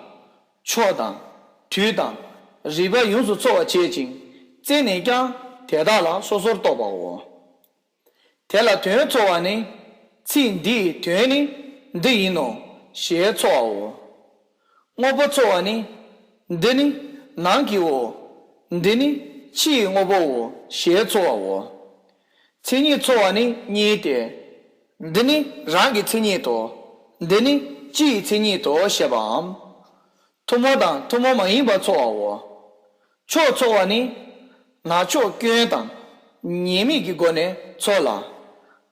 ཕྱོགས་དང་། དུས་དང་། རིགས་པ་ཡོངས་སུ་ཚོལ་བར་བྱེད་ཅིང་། བཙལ་ནས་ཀྱང་དེ་དག་ལ་སོ་སོར་རྟོག་པའོ། དེ་ལ་དོན་ཚོལ་བ་ནི། ཚིག་འདིའི་དོན་ནི་འདི་ཡིན་ནོ། ཞེས་ཚོལ་བའོ། དངོས་པོ་ཚོལ་བ་ནི། འདི་ནི་ནང་གི་འོ། འདི་ནི་ཕྱི་ཡི་དངོས་པོའོ། ཞེས་ཚོལ་བའོ། མཚན་ཉིད་ཚོལ་བ་ནི་གཉིས་ཏེ། འདི་ནི་རང་གི་མཚན་ཉིད་དོ། འདི་ནི་སྤྱི་ཡི་མཚན་ཉིད་དོ་ཞེས་པའམ། ཐུན་མོང་དང་ཐུན་མོང་མ་ཡིན་པ་ཚོལ་བའོ། ཕྱོགས་ཚོལ་བ་ནི། ནག་ཕྱོགས་སྐྱོན་དང་ཉེས་དམིགས་ཀྱི་སྒོ་ནས་ཚོལ་ལ།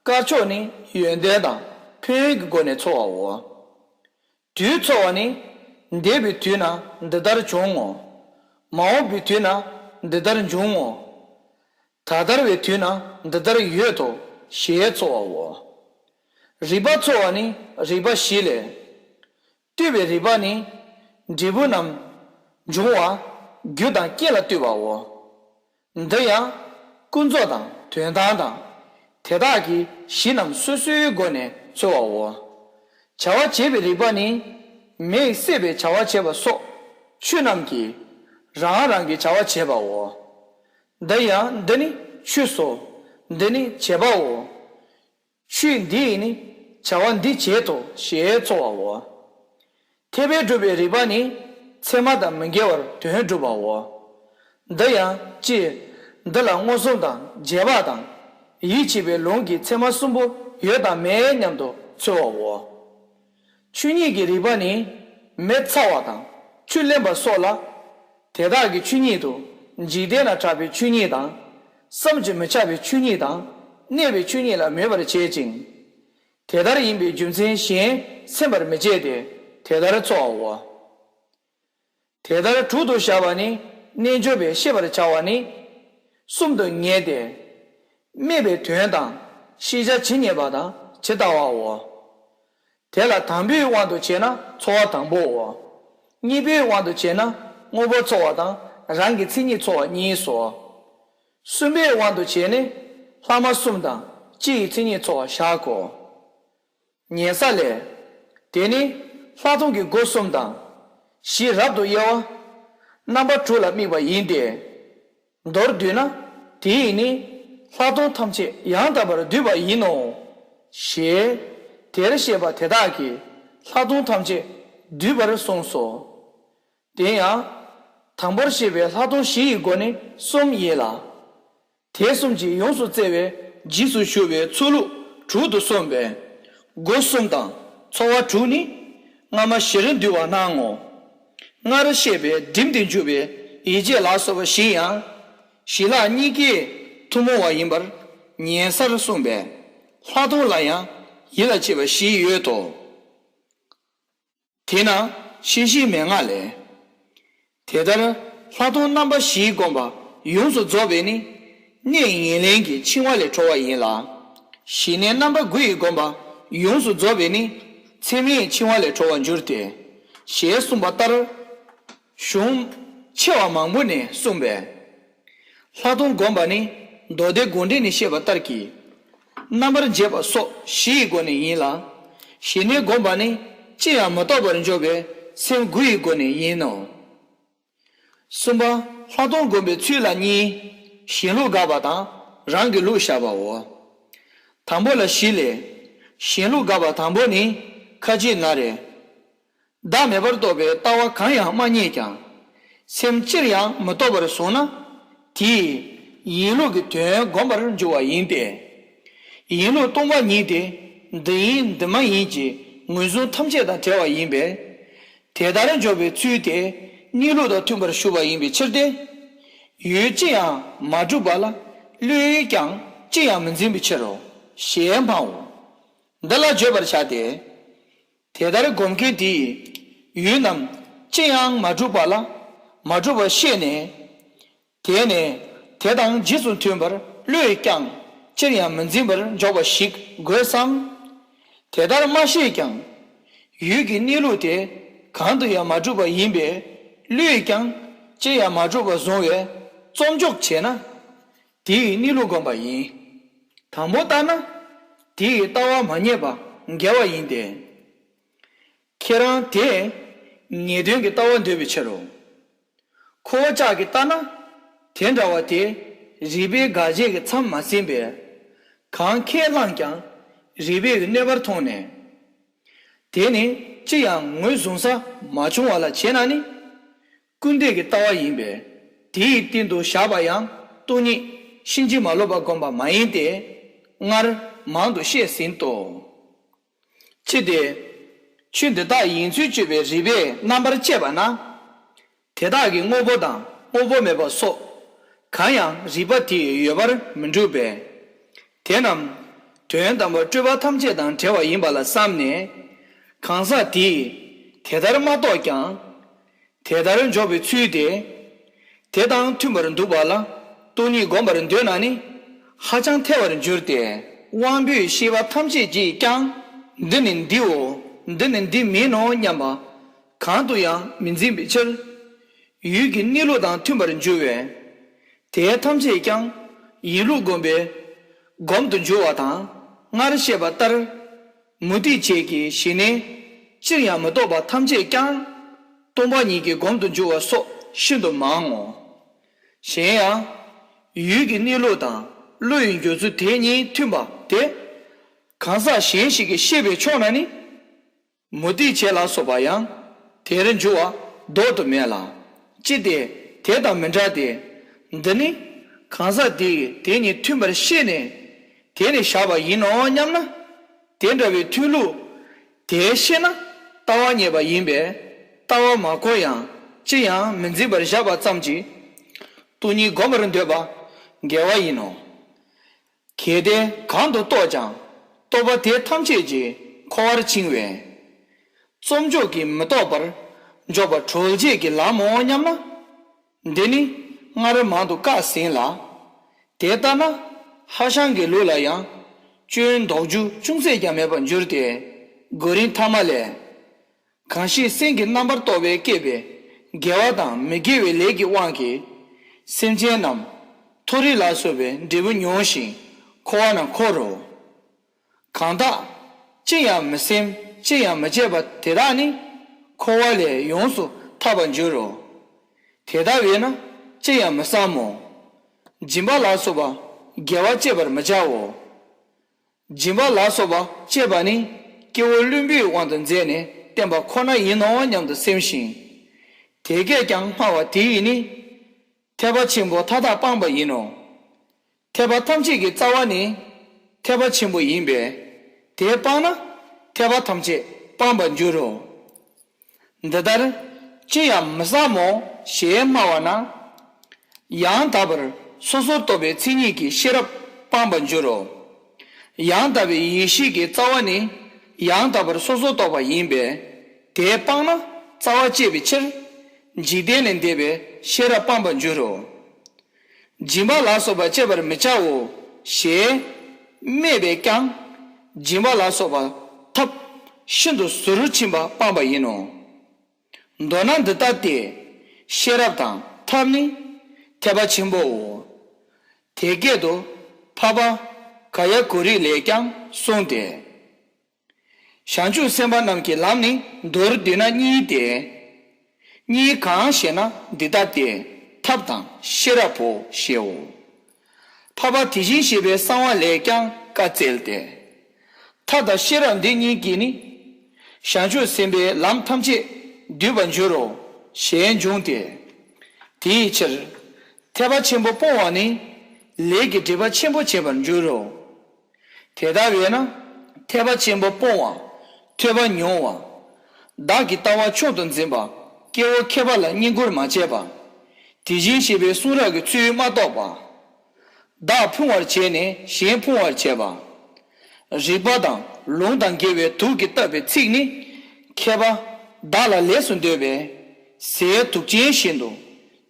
དཀར་ཕྱོགས་ནི་ཡོན་ཏན་དང་ཕན་ཡོན་གྱི་སྒོ་ནས་ཚོལ་བའོ། དུས་ཚོལ་བ་ནི། འདས་པའི་དུས་ན་འདི་ལྟར་བྱུང་ངོ་། མ་འོངས་པའི་དུས་ན་འདི་ལྟར་འབྱུང་ངོ་། ད་ལྟར་བའི་དུས་ན་འདི་ལྟར་ཡོད་དོ། ཞེས་ཚོལ་བའོ། རིགས་པ་ཚོལ་བ་ནི་རིགས་པ་བཞི་ལས། ལྟོས་པའི་རིགས་པ་ནི། འབྲས་བུ་རྣམས་འབྱུང་བ་རྒྱུ་དང་རྐྱེན་ལ་ལྟོས་པའོ། འདི་ཡང་ཀུན་རྫོབ་དང་དོན་དམ་དང་། དེ་དག་གི་གཞི་རྣམས་སོ་སོའི་སྒོ་ནས་ཚོལ་བའོ། བྱ་བ་བྱེད་པའི་རིགས་པ་ནི། མེས་བསྲེགས་པའི་བྱ་བ་བྱེད་པ་སོགས་ཆོས་རྣམས་ཀྱིས་རང་རང་གི་བྱ་བ་བྱེད་པའོ། འདི་ཡང་འདི་ནི་ཆོས་སོ། འདི་ནི་བྱེད་པའོ། ཆོས་འདི་ཡིས་ནི་བྱ་བ་འདི་བྱེད་དོ་ཞེས་ཚོལ་བའོ། འཐད་པས་སྒྲུབ་པའི་རིགས་པ་ནི་ཚད་མ་དང་མི་འགལ་བར་དོན་སྒྲུབ་པའོ། འདི་ཡང་ཅི། འདི་ལ་མངོན་སུམ་དང་རྗེས་དཔག་དང་ཡིད་ཆེས་པའི་ལུང་གི་ཚད་མ་གསུམ་པོ་ཡོད་དམ་མེད་སྙམ་དུ་ཚོལ་བའོ། ཆོས་ཉིད་ཀྱི་རིགས་པ་ནི་མེ་ཚ་བ་དང་ཆུ་རླན་པ་སོགས་ལ། དེ་དག་གི་ཆོས་ཉིད་དུ་འཇིག་རྟེན་ན་གྲགས་པའི་ཆོས་ཉིད་དང་། བསམ་གྱིས་མི་ཁྱབ་པའི་ཆོས་ཉིད་དང་གནས་པའི་ཆོས་ཉིད་ལ་མོས་པར་བྱེད་ཅིང་། དེ་ལྟར་ཡིན་པའི་རྒྱུ་མཚན་གཞན་སེམས་པར་མི་བྱེད་དེ་དེ་ལྟར་ཚོལ་བའོ། དེ་ལྟར་དྲུག་ཏུ་བཞག་པ་ནི་རྣལ་འབྱོར་པས་ཤེས་པར་བྱ་བ་ནི། གསུམ་དུ་ངེས་ཏེ། སྨྲས་པའི་དོན་དང་ཤེས་བྱ་ཇི་སྙེད་པ་དང་ཇི་ལྟ་བའོ། དེ་ལ་དང་པོའི་དབང་དུ་བྱས་ན་ཚོར་བ་དང་པོའོ། གཉིས་པའི་དབང་དུ་བྱས་ན་དངོས་པོ་ཚོར་བ་དང་རང་གི་མཚན་ཉིད་ཚོར་བ་གཉིས་སོ། གསུམ་པའི་དབང་དུ་བྱས་ནས་ལྷག་མ་གསུམ་དང་སྤྱི་ཡི་མཚན་ཉིད་ཚོར་བ་བཞག་གོ། ཉན་ས་ལས། དེ་ནི་ལྷག་མཐོང་གི་སྒོ་གསུམ་དང་། གཞི་རབ་ཏུ་དབྱེ་བ། རྣམ་པ་དྲུག་ལ་དམིགས་པ་ཡིན་ཏེ། མདོར་བསྡུས་ན་དེ་ཡིས་ནི་ལྷག་མཐོང་ཐམས་ཅད་ཡང་དག་པར་བསྡུས་པ་ཡིན་ནོ། ཞེས་དེར་བཤད་པ་དེ་དག་གིས་ལྷག་མཐོང་ཐམས་ཅད་བསྡུས་པར་གསུངས་སོ། དེ་ཡང་། དང་པོར་བཤད་པའི་ལྷག་མཐོང་བཞི་ཡི་སྒོ་ནི་གསུམ་ཡིན་ལ། དེ་གསུམ་གྱིས་ཡོངས་སུ་བཙལ་བའི་རྗེས་སུ་ཞུགས་པའི་ཚོགས་ལུགས་དྲུག་ཏུ་གསུངས་པས། སྒོ་གསུམ་དང་ཚོར་བ་དྲུག་ནི་སྔ་མ་བཞིར་འདུས་པ་སྣང་ངོ་། སྔར་བཤད་པའི་བསྒྲིམས་ཏེ་འཇུག་པའི་ཡིད་བྱེད་ལ་སོགས་པ་བཞི་ཡང་། གཞི་ལྷག་གཉིས་ཀའི་ཐུན་མོང་བ་ཡིན་པར་ཉན་སར་གསུངས་པས། ལྷག་མཐོང་ལ་ཡང་ཡིད་ལ་བྱེད་པ་བཞི་ཡོད་དོ། དེས་ན་ཤེས་བཞིའི་མན་ངག་ལས། དེ་ལྟར་ལྷག་མཐོང་རྣམ་པ་བཞིའི་སྒོམ་པ་ཡོངས་སུ་རྫོགས་པས་ནི། གནས་ཡིན་ལེན་གྱི་འཆིང་བ་ལས་གྲོལ་བ་ཡིན་ལ། ཞི་གནས་རྣམ་པ་དགུ་ཡི་སྒོམ་པ་ཡོངས་སུ་རྫོགས་པས་ནི། མཚན་མའི་འཆིང་བ་ལས་གྲོལ་བར་འགྱུར་ཏེ། ཞེས་གསུངས་པ་ལྟར། གཞུང་ཆེ་བ་མང་པོ་ནས་གསུངས་པས། ལྷག་མཐོང་བསྒོམ་པ་ནི་མདོ་སྡེ་དགོངས་འགྲེལ་ནས་བཤད་པ་ལྟར་གྱི། རྣམ་པར་འབྱེད་པ་སོགས་བཞི་ཡི་སྒོ་ནས་ཡིན་ལ། ཞི་གནས་བསྒོམ་པ་ནི་ཅི་ཡང་མི་རྟོག་པར་འཇོག་པའི་སེམས་དགུ་ཡི་སྒོ་ནས་ཡིན་ནོ། གསུམ་པ། ལྷག་མཐོང་བསྒོམ་པའི་ཚུལ་ལ་གཉིས། གཞན་ལུགས་དགག་པ་དང་རང་གི་ལུགས་བཞག་པའོ། དང་པོ་ལ་བཞི་ལས། གཞན་ལུགས་དགག་པ་དང་པོ་ནི་ཁ་ཅིག་ན་རེ། བདག་མེད་པར་རྟོགས་པའི་ལྟ་བ་གང་ཡང་མ་རྙེད་ཀྱང་། སེམས་ཅིར་ཡང་མི་རྟོག་པར་བཟུང་ན། དེས་ཡིན་ལུགས་ཀྱི་དོན་བསྒོམ་པར་འགྱུར་བ་ཡིན་ཏེ། ཡིན་ལུགས་སྟོང་པ་ཉིད་དེ་འདི་ཡིན་འདི་མ་ཡིན་གྱི་ངོས་བཟུང་ཐམས་ཅད་དང་བྲལ་བ་ཡིན་པས། དེ་ལྟར་འཇོག་པའི་ཚུལ་དེ་གནས་ལུགས་དང་མཐུན་པར་ཞུགས་པ་ཡིན་པའི་ཕྱིར་ཏེ། ཡུལ་ཅི་ཡང་མ་གྲུབ་པ་ལ་བློས་ཀྱང་ཅི་ཡང་མི་འཛིན་པའི་ཕྱིར་རོ། ཞེས་སྨྲའོ། འདི་ལ་བརྗོད་པར་བྱ་སྟེ། དེ་ལྟར་སྒོམ་མཁན་དེས་ཡུལ་རྣམས་ཅི་ཡང་མ་གྲུབ་པ་ལ་མ་གྲུབ་པར་ཤེས་ནས། དེ་ནས་དེ་དང་རྗེས་སུ་མཐུན་པར་བློས་ཀྱང་ཅིར་ཡང་མི་འཛིན་པར་འཇོག་པ་ཞིག་དགོས་སམ། དེ་ལྟར་མ་ཤེས་ཀྱང་། ཡུལ་གྱི་གནས་ལུགས་དེ་གང་དུ་ཡང་མ་གྲུབ་པ་ཡིན་པས་བློས་ཀྱང་ཅིར་ཡང་མ་གྲུབ་པར་བཟུང་བས་རྩོམ་འཇོག་བྱས་ན། དེ་ཡི་གནས་ལུགས་བསྒོམ་པ་ཡིན། དང་པོ་ལྟར་ན། དེ་ཡི་ལྟ་བ་མ་རྙེད་པ་འགལ་བ་ཡིན་ཏེ། ཁྱེད་རང་དེས་ངེས་དོན་གྱི་ལྟ་བ་འདོད་པའི་ཕྱིར་རོ། ཁོ་བོ་ཅག་གིས་ལྟ་ན། དེ་འདྲ་བ་དེ་རིགས་པས་དགག་བྱའི་མཚམས་མ་ཟིན་པས། གང་ཁས་བླངས་ཀྱང་རིགས་པས་གནོད་པར་མཐོང་ནས། དེ་ནི་ཅི་ཡང་ངོས་བཟུང་ས་མ་བྱུང་བ་ལ་བྱས་ན་ནི། སྐུར་འདེབས་ཀྱི་ལྟ་བ་ཡིན་པས། དེའི་སྟེང་དུ་བཞག་པ་ཡང་སྟོང་ཉིད་ཕྱིན་ཅི་མ་ལོག་པ་བསྒོམ་པ་མ་ཡིན་ཏེ། སྔར་མང་དུ་བཤད་ཟིན་ཏོ། ཅི་སྟེ། ཆོས་འདི་དག་ཡིན་ཚུལ་དཔྱོད་པའི་རིགས་པས་རྣམ་པར་དཔྱད་པ་ན། དེ་དག་གི་དངོས་པོ་དང་དངོས་པོ་མེད་པ་སོགས་གང་ཡང་རིགས་པ་དེས་ཡོད་པར་མི་འགྲུབ་པས། དེ་རྣམས་དོན་དམ་པར་སྤྲོས་པ་ཐམས་ཅད་དང་བྲལ་བ་ཡིན་པ་ལ་བསམས་ནས། གང་ཟག་དེས་དེ་ལྟར་མ་རྟོགས་ཀྱང་། དེ་ལྟར་འཇོག་པའི་ཚུལ་དེ། དེ་དང་མཐུན་པར་འདུག་པ་ལ་སྟོང་ཉིད་བསྒོམ་པར་འདོད་ན་ནི་ཧ་ཅང་ཐལ་བར་འགྱུར་ཏེ། དབང་པོའི་ཤེས་པ་ཐམས་ཅད་ཀྱིས་ཀྱང་འདི་ནི་འདིའོ། འདི་ནི་འདི་མིན་ནོ་སྙམ་པ་གང་དུ་ཡང་མི་འཛིན་པའི་ཕྱིར། ཡུལ་གྱི་གནས་ལུགས་དང་མཐུན་པར་འགྱུར་བས། དེ་ཐམས་ཅད་ཀྱང་ཡིན་ལུགས་བསྒོམ་པའི་སྒོམ་དུ་འགྱུར་བ་དང་སྔར་བཤད་པ་ལྟར། མུ་སྟེགས་བྱེད་ཀྱི་ཞི་གནས་ཅིར་ཡང་མི་རྟོག་པ་ཐམས་ཅད་ཀྱང་སྟོང་པ་ཉིད་ཀྱི་སྒོམ་དུ་འགྱུར་བ་སོགས་ཤིན་ཏུ་མང་ངོ་། གཞན་ཡང་། ཡུལ་གྱི་གནས་ལུགས་དང་བློ་ཡི་འགྱུར་ཚུལ་དེ་གཉིས་མཐུན་པ་དེ། གང་ཟག་གཞན་ཞིག་གིས་ཤེས་པས་ཆོག་ན་ནི། མུ་སྟེགས་བྱེད་ལ་སོགས་པ་ཡང་དེར་འགྱུར་བ་ལྡོག་ཏུ་མེད་ལ། ཅི་སྟེ་དེ་དང་མི་འདྲ་སྟེ། འདི་ནི་གང་ཟག་དེ་ཡིས་དེ་གཉིས་མཐུན་པར་ཤེས་ནས་དེ་ནི་བཞག་པ་ཡིན་ནོ་སྙམ་ན། དེ་འདྲ་བའི་མཐུན་ལུགས་དེ་ཤེས་ན་ལྟ་བ་རྙེད་པ་ཡིན་པས། ལྟ་བ་མ་གོ་ཡང་ཅི་ཡང་མི་འཛིན་པར་བཞག་པ་ཙམ་གྱིས་སྟོང་ཉིད་བསྒོམ་པར་འདོད་པ་འགལ་བ་ཡིན་ནོ། གལ་ཏེ་གང་དུ་རྟོགས་ཀྱང་རྟོག་པ་དེ་ཐམས་ཅད་ཀྱིས་འཁོར་བར་འཆིང་བས། རྩོམ་འཇོག་གིས་མི་རྟོགས་པར་འཇོག་པ་གྲོལ་བྱེད་ཀྱི་ལམ་མོ་སྙམ་ན། འདི་ནི་སྔར་མང་དུ་བཀག་ཟིན་ལ། དེ་ལྟ་ན་ཧྭ་ཤང་གི་ལུགས་ལ་ཡང་སྐྱོན་འདོགས་རྒྱུ་ཅུང་ཟད་ཀྱང་མེད་པར་འགྱུར་ཏེ། མགོ་རིང་ཐ་མ་ལས། གང་ཞིག་སེམས་ཀྱི་རྣམ་པར་རྟོག་པས་བསྐྱེད་པའི་དགེ་བ་དང་མི་དགེ་བའི་ལས་ཀྱི་དབང་གིས། སེམས་ཅན་རྣམས་མཐོ་རིས་ལ་སོགས་པའི་འབྲས་བུ་མྱོང་ཞིང་འཁོར་བ་ན་འཁོར་རོ། གང་དག་ཅི་ཡང་མི་སེམས་ཅི་ཡང་མི་བྱེད་པ་དེ་དག་ནི་འཁོར་བ་ལས་ཡོངས་སུ་ཐར་པར་འགྱུར་རོ། དེ་ལྟ་བས་ན་ཅི་ཡང་མི་བསམ་མོ། སྦྱིན་པ་ལ་སོགས་པ་དགེ་བ་སྤྱད་པར་མི་བྱའོ། སྦྱིན་པ་ལ་སོགས་པ་སྤྱད་པ་ནི་སྐྱེ་བོ་བླུན་པོའི་དབང་དུ་མཛད་ནས་བསྟན་པ་ཁོ་ན་ཡིན་ནོ་སྙམ་དུ་སེམས་ཤིང་། དེ་སྐད་ཀྱང་སྨྲ་བ་དེ་ཡིས་ནི། ཐེག་པ་ཆེན་པོ་མཐའ་དག་སྤངས་པ་ཡིན་ནོ། ཐེག་པ་ཐམས་ཅད་ཀྱི་རྩ་བ་ནི་ཐེག་པ་ཆེན་པོ་ཡིན་པས། དེ་སྤངས་ན་ཐེག་པ་ཐམས་ཅད་སྤངས་པར་འགྱུར་རོ། འདི་ལྟར་ཅི་ཡང་མི་བསམ་མོ་ཞེས་སྨྲ་བ་ན། ཡང་དག་པར་སོ་སོར་རྟོག་པའི་མཚན་ཉིད་ཀྱིས་ཤེས་རབ་སྤངས་པར་འགྱུར་རོ། ཡང་དག་པའི་ཡེ་ཤེས་ཀྱི་རྩ་བ་ནི་ཡང་དག་པར་སོ་སོར་རྟོག་པ་ཡིན་པས། དེ་སྤངས་ན་རྩ་བ་བཅད་པའི་ཕྱིར། འཇིག་རྟེན་ལས་འདས་པའི་ཤེས་རབ་སྤངས་པར་འགྱུར་རོ། སྦྱིན་པ་ལ་སོགས་པ་སྤྱད་པར་མི་བྱའོ་ཞེས་སྨྲས་པས་ཀྱང་། སྦྱིན་པ་ལ་སོགས་པ་ཐབས་ཤིན་ཏུ་ཟུར་ཕྱིན་པ་སྤངས་པ་ཡིན་ནོ། མདོར་ན་འདི་ལྟ་སྟེ། ཤེས་རབ་དང་ཐབས་ནི་ཐེག་པ་ཆེན་པོའོ། དེ་སྐད་དུ་འཕགས་པ་ག་ཡ་གུ་རི་ལས་ཀྱང་གསུངས་ཏེ། བྱང་ཆུབ་སེམས་དཔའ་རྣམས་ཀྱི་ལམ་ནི་མདོར་བསྡུས་ན་གཉིས་ཏེ། གཉིས་གང་ཞེ་ན་འདི་ལྟ་སྟེ། ཐབས་དང་ཤེས་རབ་བོ་ཞེའོ། འཕགས་པ་དེ་བཞིན་གཤེགས་པའི་གསང་བ་ལས་ཀྱང་བཀའ་སྩལ་ཏེ། ཐབས་དང་ཤེས་རབ་འདི་གཉིས་ཀྱིས་ནི། བྱང་ཆུབ་སེམས་དཔའི་ལམ་ཐམས་ཅད་བསྡུས་པར་འགྱུར་རོ། ཞེས་འབྱུང་སྟེ། དེའི་ཕྱིར། ཐེག་པ་ཆེན་པོ་སྤོང་བ་ནི། ལས་ཀྱི་སྒྲིབ་པ་ཆེན་པོ་བྱེད་པར་འགྱུར་རོ། དེ་ལྟ་བས་ན། ཐེག་པ་ཆེན་པོ་སྤོང་བ། ཐོས་པ་མྱོང་བ། བདག་གི་ལྟ་བ་མཆོག་ཏུ་འཛིན་པ། སྐྱེ་བོ་མཁས་པ་ལ་བསྙེན་བཀུར་མ་བྱས་པ། དེ་བཞིན་གཤེགས་པའི་གསུང་རབ་ཀྱི་ཚུལ་མ་རྟོགས་པ། བདག་ཕུང་བར་བྱས་ནས་གཞན་ཕུང་བར་བྱས་པ། རིག་པ་དང་ལུང་དང་འགལ་བའི་དུག་གིས་བཏབ་པའི་ཚིག་ནི། མཁས་པ་བདག་ལ་ལས་སུ་འདོད་པས། ཟས་དུག་ཅན་བཞིན་དུ།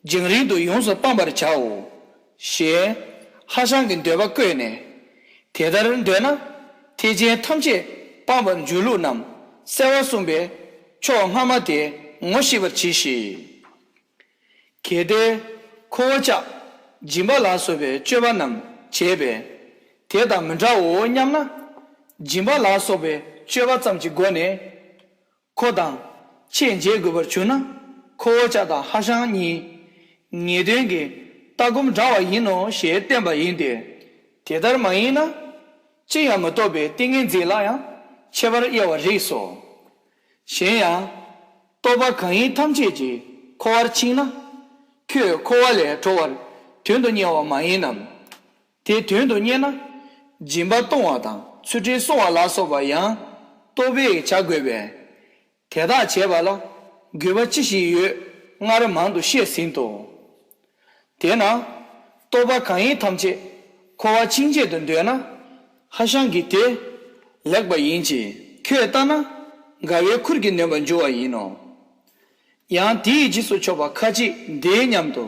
རྒྱང་རིང་དུ་ཡོངས་སུ་སྤང་བར་བྱའོ། ཞེས་ཧྭ་ཤང་གི་འདོད་པ་བཀོད་ནས། དེ་ལྟར་འདོད་ན། ཐེག་ཆེན་ཐམས་ཅད་སྤང་བར་འགྱུར་ལུགས་རྣམས་གསལ་བར་གསུངས་པས། ཕྱོགས་སྔ་མ་དེ་ངོ་ཤེས་པར་གྱིས་ཤིག། གལ་ཏེ་ཁོ་བོ་ཅག་སྦྱིན་པ་ལ་སོགས་པའི་སྤྱོད་པ་རྣམས་བྱས་པས་དེ་དང་མི་འདྲའོ་སྙམ་ན། སྦྱིན་པ་ལ་སོགས་པའི་སྤྱོད་པ་ཙམ་གྱི་སྒོ་ནས་ཁོ་དང་ཁྱེད་མཇལ་དགོས་པར་གྱུར་ན། ཁོ་བོ་ཅག་དང་ཧྭ་ཤང་གཉིས་ངེས་དོན་གྱི་ལྟ་སྒོམ་འདྲ་བ་ཡིན་ནོ་ཞེས་བསྟན་པ་ཡིན་ཏེ། དེ་ལྟར་མ་ཡིན་ན། ཅི་ཡང་མི་རྟོགས་པའི་ཏིང་ངེ་འཛིན་ལ་ཡང་ཁྱད་པར་དབྱེ་བར་རིགས་སོ། གཞན་ཡང་། རྟོག་པ་གང་ཡིན་ཐམས་ཅད་ཀྱིས་འཁོར་བར་འཆིང་ན། ཁྱོད་འཁོར་བ་ལས་གྲོལ་བར་དོན་དུ་གཉེར་བ་མ་ཡིན་ནམ། དེ་དོན་དུ་གཉེར་ན། སྦྱིན་པ་གཏོང་བ་དང་ཚུལ་ཁྲིམས་སྲུང་བ་ལ་སོགས་པ་ཡང་རྟོག་པས་བྱ་དགོས་པས། དེ་དག་བྱེད་པ་ལ་དགོས་པ་ཅི་ཞིག་ཡོད་སྔར་མང་དུ་བཤད་ཟིན་ཏོ། དེས་ན། རྟོག་པ་གང་ཡིན་ཐམས་ཅད་འཁོར་བར་འཆིང་བྱེད་དུ་འདོད་ན། ཧྭ་ཤང་གིས་དེ་ལེགས་པ་ཡིན་གྱི་ཁྱོད་ལྟ་ན་དགའ་བའི་ཁུར་གྱིས་ནོན་པར་འགྱུར་བ་ཡིན་ནོ། ཡང་དེའི་རྗེས་སུ་ཕྱོགས་པ་ཁ་ཅིག་འདི་སྙམ་དུ།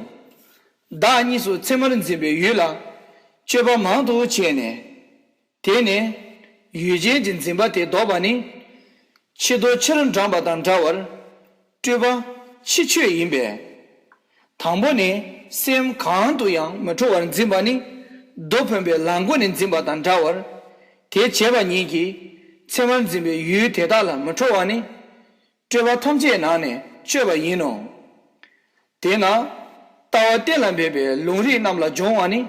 བདག་གཉིས་སུ་ཚད་མར་འཛིན་པའི་ཡུལ་ལ་སྤྱོད་པ་མང་དུ་བྱས་ནས། དེ་ནས་ཡུལ་ཅན་གྱི་འཛིན་པ་དེ་ལྡོག་པ་ནི། ཕྱི་དོ་ཕྱིར་འབྲངས་པ་དང་འདྲ་བར་སྤྲོས་པ་ཕྱི་ཆོས་ཡིན་པས། དང་པོ་ནི་སེམས་གང་དུ་ཡང་མི་འཕྲོ་བར་འཛིན་པ་ནི་མདོ་འཕེན་པའི་ལམ་སྒོ་ནས་འཛིན་པ་དང་འདྲ་བར། དེ་བྱས་པ་ཉིད་ཀྱིས་ཚད་མར་འཛིན་པའི་ཡུལ་དེ་དག་ལ་མི་འཕྲོ་བ་ནི། སྤྲོས་པ་ཐམས་ཅད་ནང་ནས་གཅོད་པ་ཡིན་ནོ། དེས་ན། ལྟ་བ་གཏན་ལ་འབེབས་པའི་ལུང་རིགས་རྣམས་ལ་སྦྱོང་བ་ནི།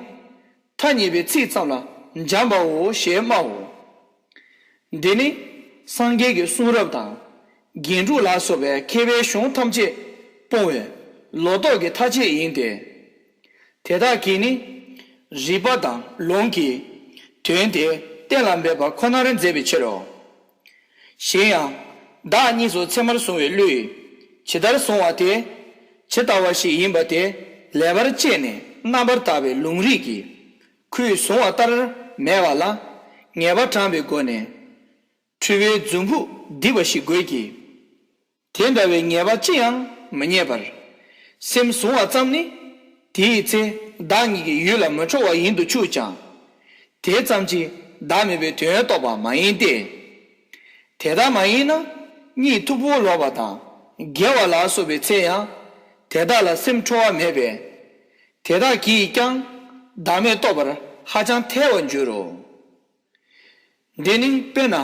ཐ་སྙད་པའི་ཚིག་ཙམ་ལ་འབྱམས་པའོ་ཞེས་སྨྲའོ། འདི་ནི་སངས་རྒྱས་ཀྱི་གསུང་རབ་དང་། རྒྱན་དྲུག་ལ་སོགས་པའི་མཁས་པའི་གཞུང་ཐམས་ཅད་སྤོང་བའི་ལོག་རྟོག་གི་མཐའ་བཅད་ཡིན་ཏེ། དེ་དག་གིས་ནི། རིགས་པ་དང་ལུང་གིས་དོན་དེ་གཏན་ལ་འབེབས་པ་ཁོ་ནར་མཛད་པའི་ཕྱིར་རོ། གཞན་ཡང་། བདག་གཉིས་སུ་ཚད་མར་བཟུང་བའི་བློས། ཇི་ལྟར་བཟུང་བ་དེ། ཇི་ལྟ་བ་ཞིག་ཡིན་པ་དེ་ལེགས་པར་དཔྱད་ནས་རྣམ་པར་དག་པའི་ལུང་རིགས་ཀྱིས། ཁོས་བཟུང་བ་ལྟར་མེད་པ་ལ། ངེས་པ་དྲངས་པའི་སྒོ་ནས། འཁྲུལ་པའི་རྫུན་ཕུག་བསྡིགས་པ་ཞིག་དགོས་ཀྱི། དེ་འདྲ་བའི་ངེས་པ་ཅི་ཡང་མི་རྙེད་པར། སེམས་བཟུང་བ་ཙམ་ནི། དེའི་ཚེ་བདག་ཉིད་ཀྱི་ཡུལ་ལ་མི་ཁྲོ་བ་ཡིན་དུ་ཆུག་ཀྱང་། དེ་ཙམ་གྱིས་བདག་མེད་པའི་དོན་རྟོགས་པ་མ་ཡིན་ཏེ། དེ་ལྟ་མ་ཡིན་ན་གཉིད་མཐུག་པོ་ལོག་པ་དང་བརྒྱལ་བ་ལ་སོགས་པའི་ཚེ་ཡང་དེ་དག་ལ་སེམས་ཁྲོ་བ་མེད་པས། དེ་དག་གིས་ཀྱང་བདག་མེད་རྟོགས་པར་ཧ་ཅང་ཐལ་བར་འགྱུར་རོ། འདི་ནི་དཔེར་ན།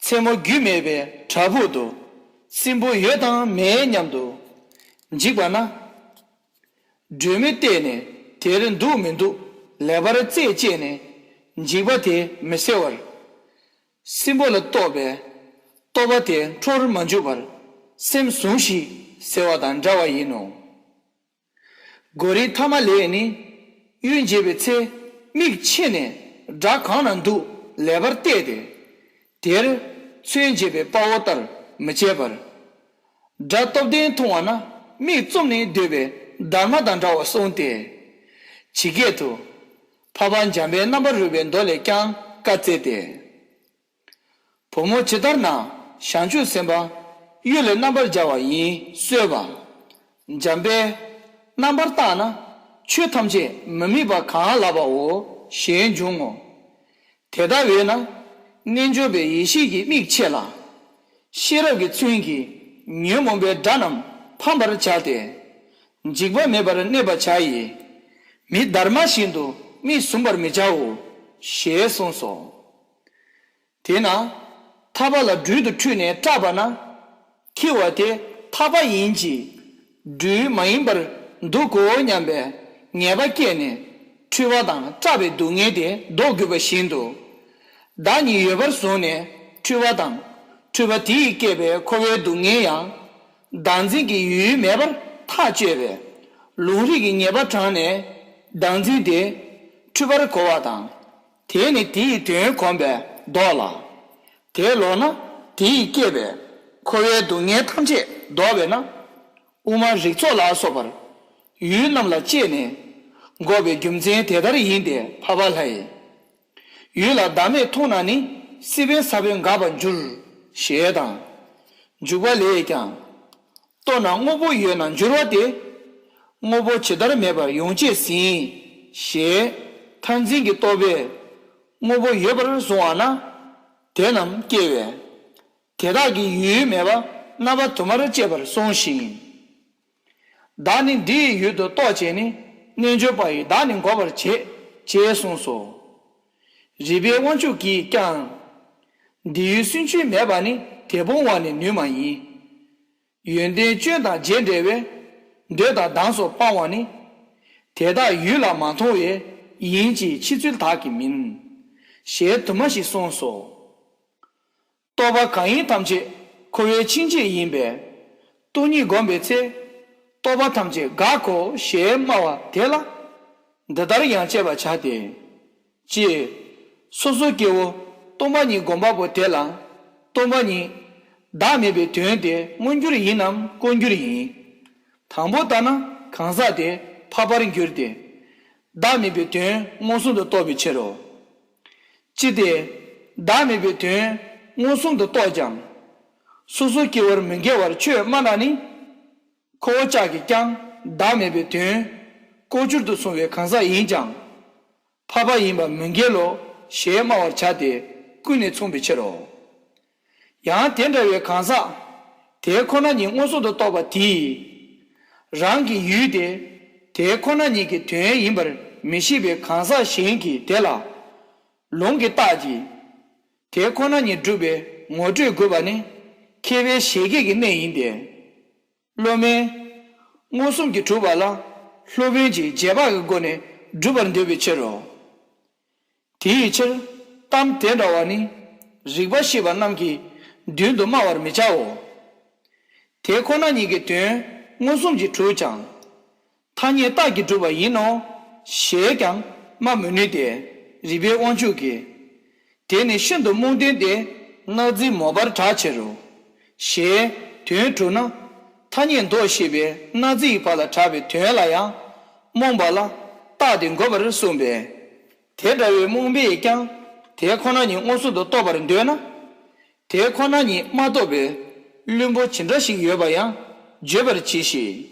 མཚན་མོ་རྒྱུས་མེད་པའི་བྲག་ཕུག་ཏུ་སྲིན་བུ་ཡོད་དང་མེད་མཉམ་དུ་འཇིག་པ་ན། སྒྲོན་མེ་བལྟས་ནས་དེར་འདུག་མི་འདུག་ལེགས་པར་རྩད་བཅད་ནས་འཇིག་པ་དེ་མི་སེལ་བར། སྲིན་པོ་ལ་རྟོག་པའི་རྟོག་པ་དེ་འཕྲོར་མ་འཇུག་པར་སེམས་ཟུངས་ཤིག་ཟེར་བ་དང་འདྲ་བ་ཡིན་ནོ། གོ་རིམ་ཐ་མ་ལས་ནི། གཡུལ་འགྱེད་པའི་ཚེ་མིག་ཕྱེ་ནས་སྒྲ་གང་ན་འདུག་ལེགས་པར་བལྟས་ཏེ། དེར་ཚོད་འགྱེད་པའི་དཔའ་བོ་ལྟར་མི་བྱེད་པར། སྒྲ་སྟོབས་ལྡན་མཐོང་བ་ན་མིག་བཙུམ་ནས་སྡོད་པའི་སྡར་མ་དང་འདྲ་བར་གསུངས་ཏེ། ཇི་སྐད་དུ། འཕགས་པ་འཇམ་དཔལ་རྣམ་པར་རོལ་པའི་མདོ་ལས་ཀྱང་བཀའ་སྩལ་ཏེ། བུ་མོ་ཇི་ལྟར་ན་བྱང་ཆུབ་སེམས་དཔའ་གཡུལ་ལས་རྣམ་པར་རྒྱལ་བ་ཡིན་གསོལ་བ། འཇམ་དཔལ་རྣམ་པར་བརྟགས་ན་ཆོས་ཐམས་ཅད་མི་དམིགས་པ་གང་ལགས་པའོ་ཞེས་འབྱུང་ངོ་། དེ་ལྟ་བས་ན་རྣལ་འབྱོར་པའི་ཡེ་ཤེས་ཀྱི་མིག་ཕྱེ་ལ། ཤེས་རབ་ཀྱི་མཚོན་གྱིས་ཉོན་མོངས་པའི་དགྲ་རྣམས་ཕམ་པར་བྱ་སྟེ། འཇིགས་པ་མེད་པར་གནས་པར་བྱ་ཡི། མི་སྡར་མ་བཞིན་དུ་མིག་ཟུམ་པར་མི་བྱའོ། ཞེས་གསུངས་སོ། དེས་ན། ཐག་པ་ལ་སྦྲུལ་དུ་འཁྲུལ་ནས་སྐྲག་པ་ན། འཁྱིལ་བ་དེ་ཐག་པ་ཡིན་གྱི། སྦྲུལ་མ་ཡིན་པར་འདུག་གོ་སྙམ་པའི་ངེས་པ་སྐྱེས་ནས། འཁྲུལ་པ་དང་སྐྲག་པའི་སྡུག་བསྔལ་དེ་ལྡོག་དགོས་པ་བཞིན་དུ། བདག་ཉིད་ཡོད་པར་བཟུང་ནས་འཁྲུལ་པ་དང་། འཁྲུལ་པ་དེས་བསྐྱེད་པའི་འཁོར་བའི་སྡུག་བསྔལ་ཡང་། བདག་འཛིན་གྱི་ཡུལ་མེད་པར་ཐག་བཅད་པས། ལུང་རིགས་ཀྱི་ཉེས་པ་དྲངས་ནས་བདག་འཛིན་དེ་འཁྲུལ་པར་གོ་བ་དང་། དེས་ནི་དེ་ཡི་དོན་གོམས་པས་ལྡོག་ལ། དེ་ལོག་ན་དེ་ཡིས་བསྐྱེད་པའི་འཁོར་བའི་སྡུག་བསྔལ་ཐམས་ཅད་ལྡོག་པས་ན། དབུ་མ་རིགས་ཚོགས་ལ་སོགས་པར་ཡུལ་རྣམས་ལ་དཔྱད་ནས་འགོག་པའི་རྒྱུ་མཚན་དེ་ལྟར་ཡིན་ཏེ། འཕགས་པ་ལྷའི་ཡུལ་ལ་བདག་མེད་མཐོང་ན་ནི། སྲིད་པའི་ས་བོན་འགག་པར་འགྱུར། ཞེས་དང་། འཇུག་པ་ལས་ཀྱང་། ལྟོས་ན་དངོས་པོ་ཡོད་ན་འགྱུར་བ་སྟེ། དངོས་པོ་ཇི་ལྟར་མེད་པར་ཡོངས་བཅད་ཟིན། ཞེས་མཐར་འཛིན་གྱི་རྟོག་པས་དངོས་པོ་ཡོད་པར་བཟུང་བ་ན། དེ་རྣམས་སྐྱེ་བས། དེ་དག་གི་ཡུལ་མེད་པ་རྣམ་པ་དུ་མར་དཔྱད་པར་གསུངས་ཤིང་། བདག་ནི་འདི་ཡི་ཡུལ་དུ་རྟོག་བྱས་ནས། རྣལ་འབྱོར་པ་ཡིས་བདག་ནི་འགོག་པར་བྱེད། ཅེས་གསུངས་སོ། རིགས་པའི་དབང་ཕྱུག་གིས་ཀྱང་། འདི་ཡུལ་སུན་འབྱིན་མེད་པ་ནི། དེ་སྤོང་བ་ནི་ནུས་མ་ཡིན། ཡོན་ཏན་སྐྱོན་དང་རྗེས་འབྲེལ་བས། འདོད་དང་སྡང་སོགས་སྤང་བ་ནི། དེ་དག་ཡུལ་ལ་མ་མཐོང་བས། ཡིན་གྱི་ཕྱི་ཚུལ་དག་གིས་མིན། ཞེས་དུ་མ་ཞིག་གསུངས་སོ། རྟོག་པ་གང་ཡིན་ཐམས་ཅད་འཁོར་བའི་འཆིང་བྱེད་ཡིན་པས། སྟོང་ཉིད་བསྒོམ་པའི་ཚེ། རྟོག་པ་ཐམས་ཅད་འགག་གོ་ཞེས་སྨྲ་བ་དེ་ལ། འདི་ལྟར་ཡང་དཔྱད་པར་བྱ་སྟེ། ཅེས། སོ་སོ་སྐྱེ་བོ་སྟོང་པ་ཉིད་སྒོམ་པ་པོ་དེ་ལ། སྟོང་པ་ཉིད་བདག་མེད་པའི་དོན་དེ་མངོན་གྱུར་ཡིན་ནམ་ལྐོག་གྱུར་ཡིན། དང་པོ་ལྟ་ན་གང་ཟག་དེ་འཕགས་པར་འགྱུར་ཏེ། བདག་མེད་པའི་དོན་མངོན་སུམ་དུ་རྟོགས་པའི་ཕྱིར་རོ། ཅི་སྟེ། བདག་མེད་པའི་དོན་མངོན་སུམ་དུ་རྟོགས་ཀྱང་། སོ་སོ་སྐྱེ་བོར་མི་འགལ་བར་ཆོས་སྨྲ་ན་ནི། ཁོ་བོ་ཅག་གིས་ཀྱང་བདག་མེད་པའི་དོན་ལྐོག་གྱུར་དུ་གསུངས་པའི་གང་ཟག་ཡིན་ཀྱང་། འཕགས་པ་ཡིན་པ་མི་འགལ་ལོ་ཞེས་སྨྲ་བར་བྱ་སྟེ་ཀུན་ནས་མཚུངས་པའི་ཕྱིར་རོ། ཡང་དེ་འདྲ་བའི་གང་ཟག་དེ་ཁོ་ན་ཉིད་མངོན་སུམ་དུ་རྟོགས་པ་དེས། རང་གི་ཡུལ་དེ་དེ་ཁོ་ན་ཉིད་ཀྱི་དོན་ཡིན་པར་མི་ཤེས་པའི་གང་ཟག་གཞན་གྱིས་དེ་ལ་ལུང་གིས་བརྟགས་ཀྱིས། དེ་ཁོ་ན་ཉིད་སྒྲུབ་པའི་ངོ་སྤྲོད་དགོས་པ་ནི་མཁས་པའི་བཞད་གད་ཀྱི་གནས་ཡིན་ཏེ། སློབ་མས་མངོན་སུམ་གྱིས་གྲུབ་པ་ལ་སློབ་དཔོན་གྱིས་རྗེས་དཔག་གི་སྒོ་ནས་སྒྲུབ་པར་འདོད་པའི་ཕྱིར་རོ། དེའི་ཕྱིར་གཏམ་དེ་འདྲ་བ་ནི་རིགས་པ་ཤེས་པ་རྣམས་ཀྱིས་མདུན་དུ་སྨྲ་བར་མི་བྱའོ། དེ་ཁོ་ན་ཉིད་ཀྱི་དོན་མངོན་སུམ་གྱིས་གྲུབ་ཀྱང་། ཐ་སྙད་རྟགས་ཀྱིས་གྲུབ་པ་ཡིན་ནོ། ཞེས་ཀྱང་སྨྲ་མི་ནུས་ཏེ། རིགས་པའི་དབང་ཕྱུག་གིས། དེ་ནི་ཤིན་ཏུ་རྨོངས་ལྡན་ཏེ། གནག་རྫིས་མོ་པར་གྲགས་ཕྱིར་རོ། ཞེས་དོན་གྲུབ་ན། ཐ་སྙད་མདོ་ཞེས་པའི་གནག་རྫིས་ཀྱི་བར་ལ་གྲགས་པའི་དོན་ལ་ཡང་། རྨོངས་པ་ལ་རྟགས་དེ་འགོད་པར་གསུངས་པས། དེ་འདྲ་བའི་རྨོངས་པས་ཀྱང་དེ་ཁོ་ན་ཉིད་མངོན་སུམ་དུ་རྟོགས་པར་འདོད་ན། དེ་ཁོ་ན་ཉིད་མ་རྟོགས་པའི་བླུན་པོ་ཇི་འདྲ་ཞིག་ཡོད་པ་ཡང་བརྗོད་པར་གྱིས་ཤིག།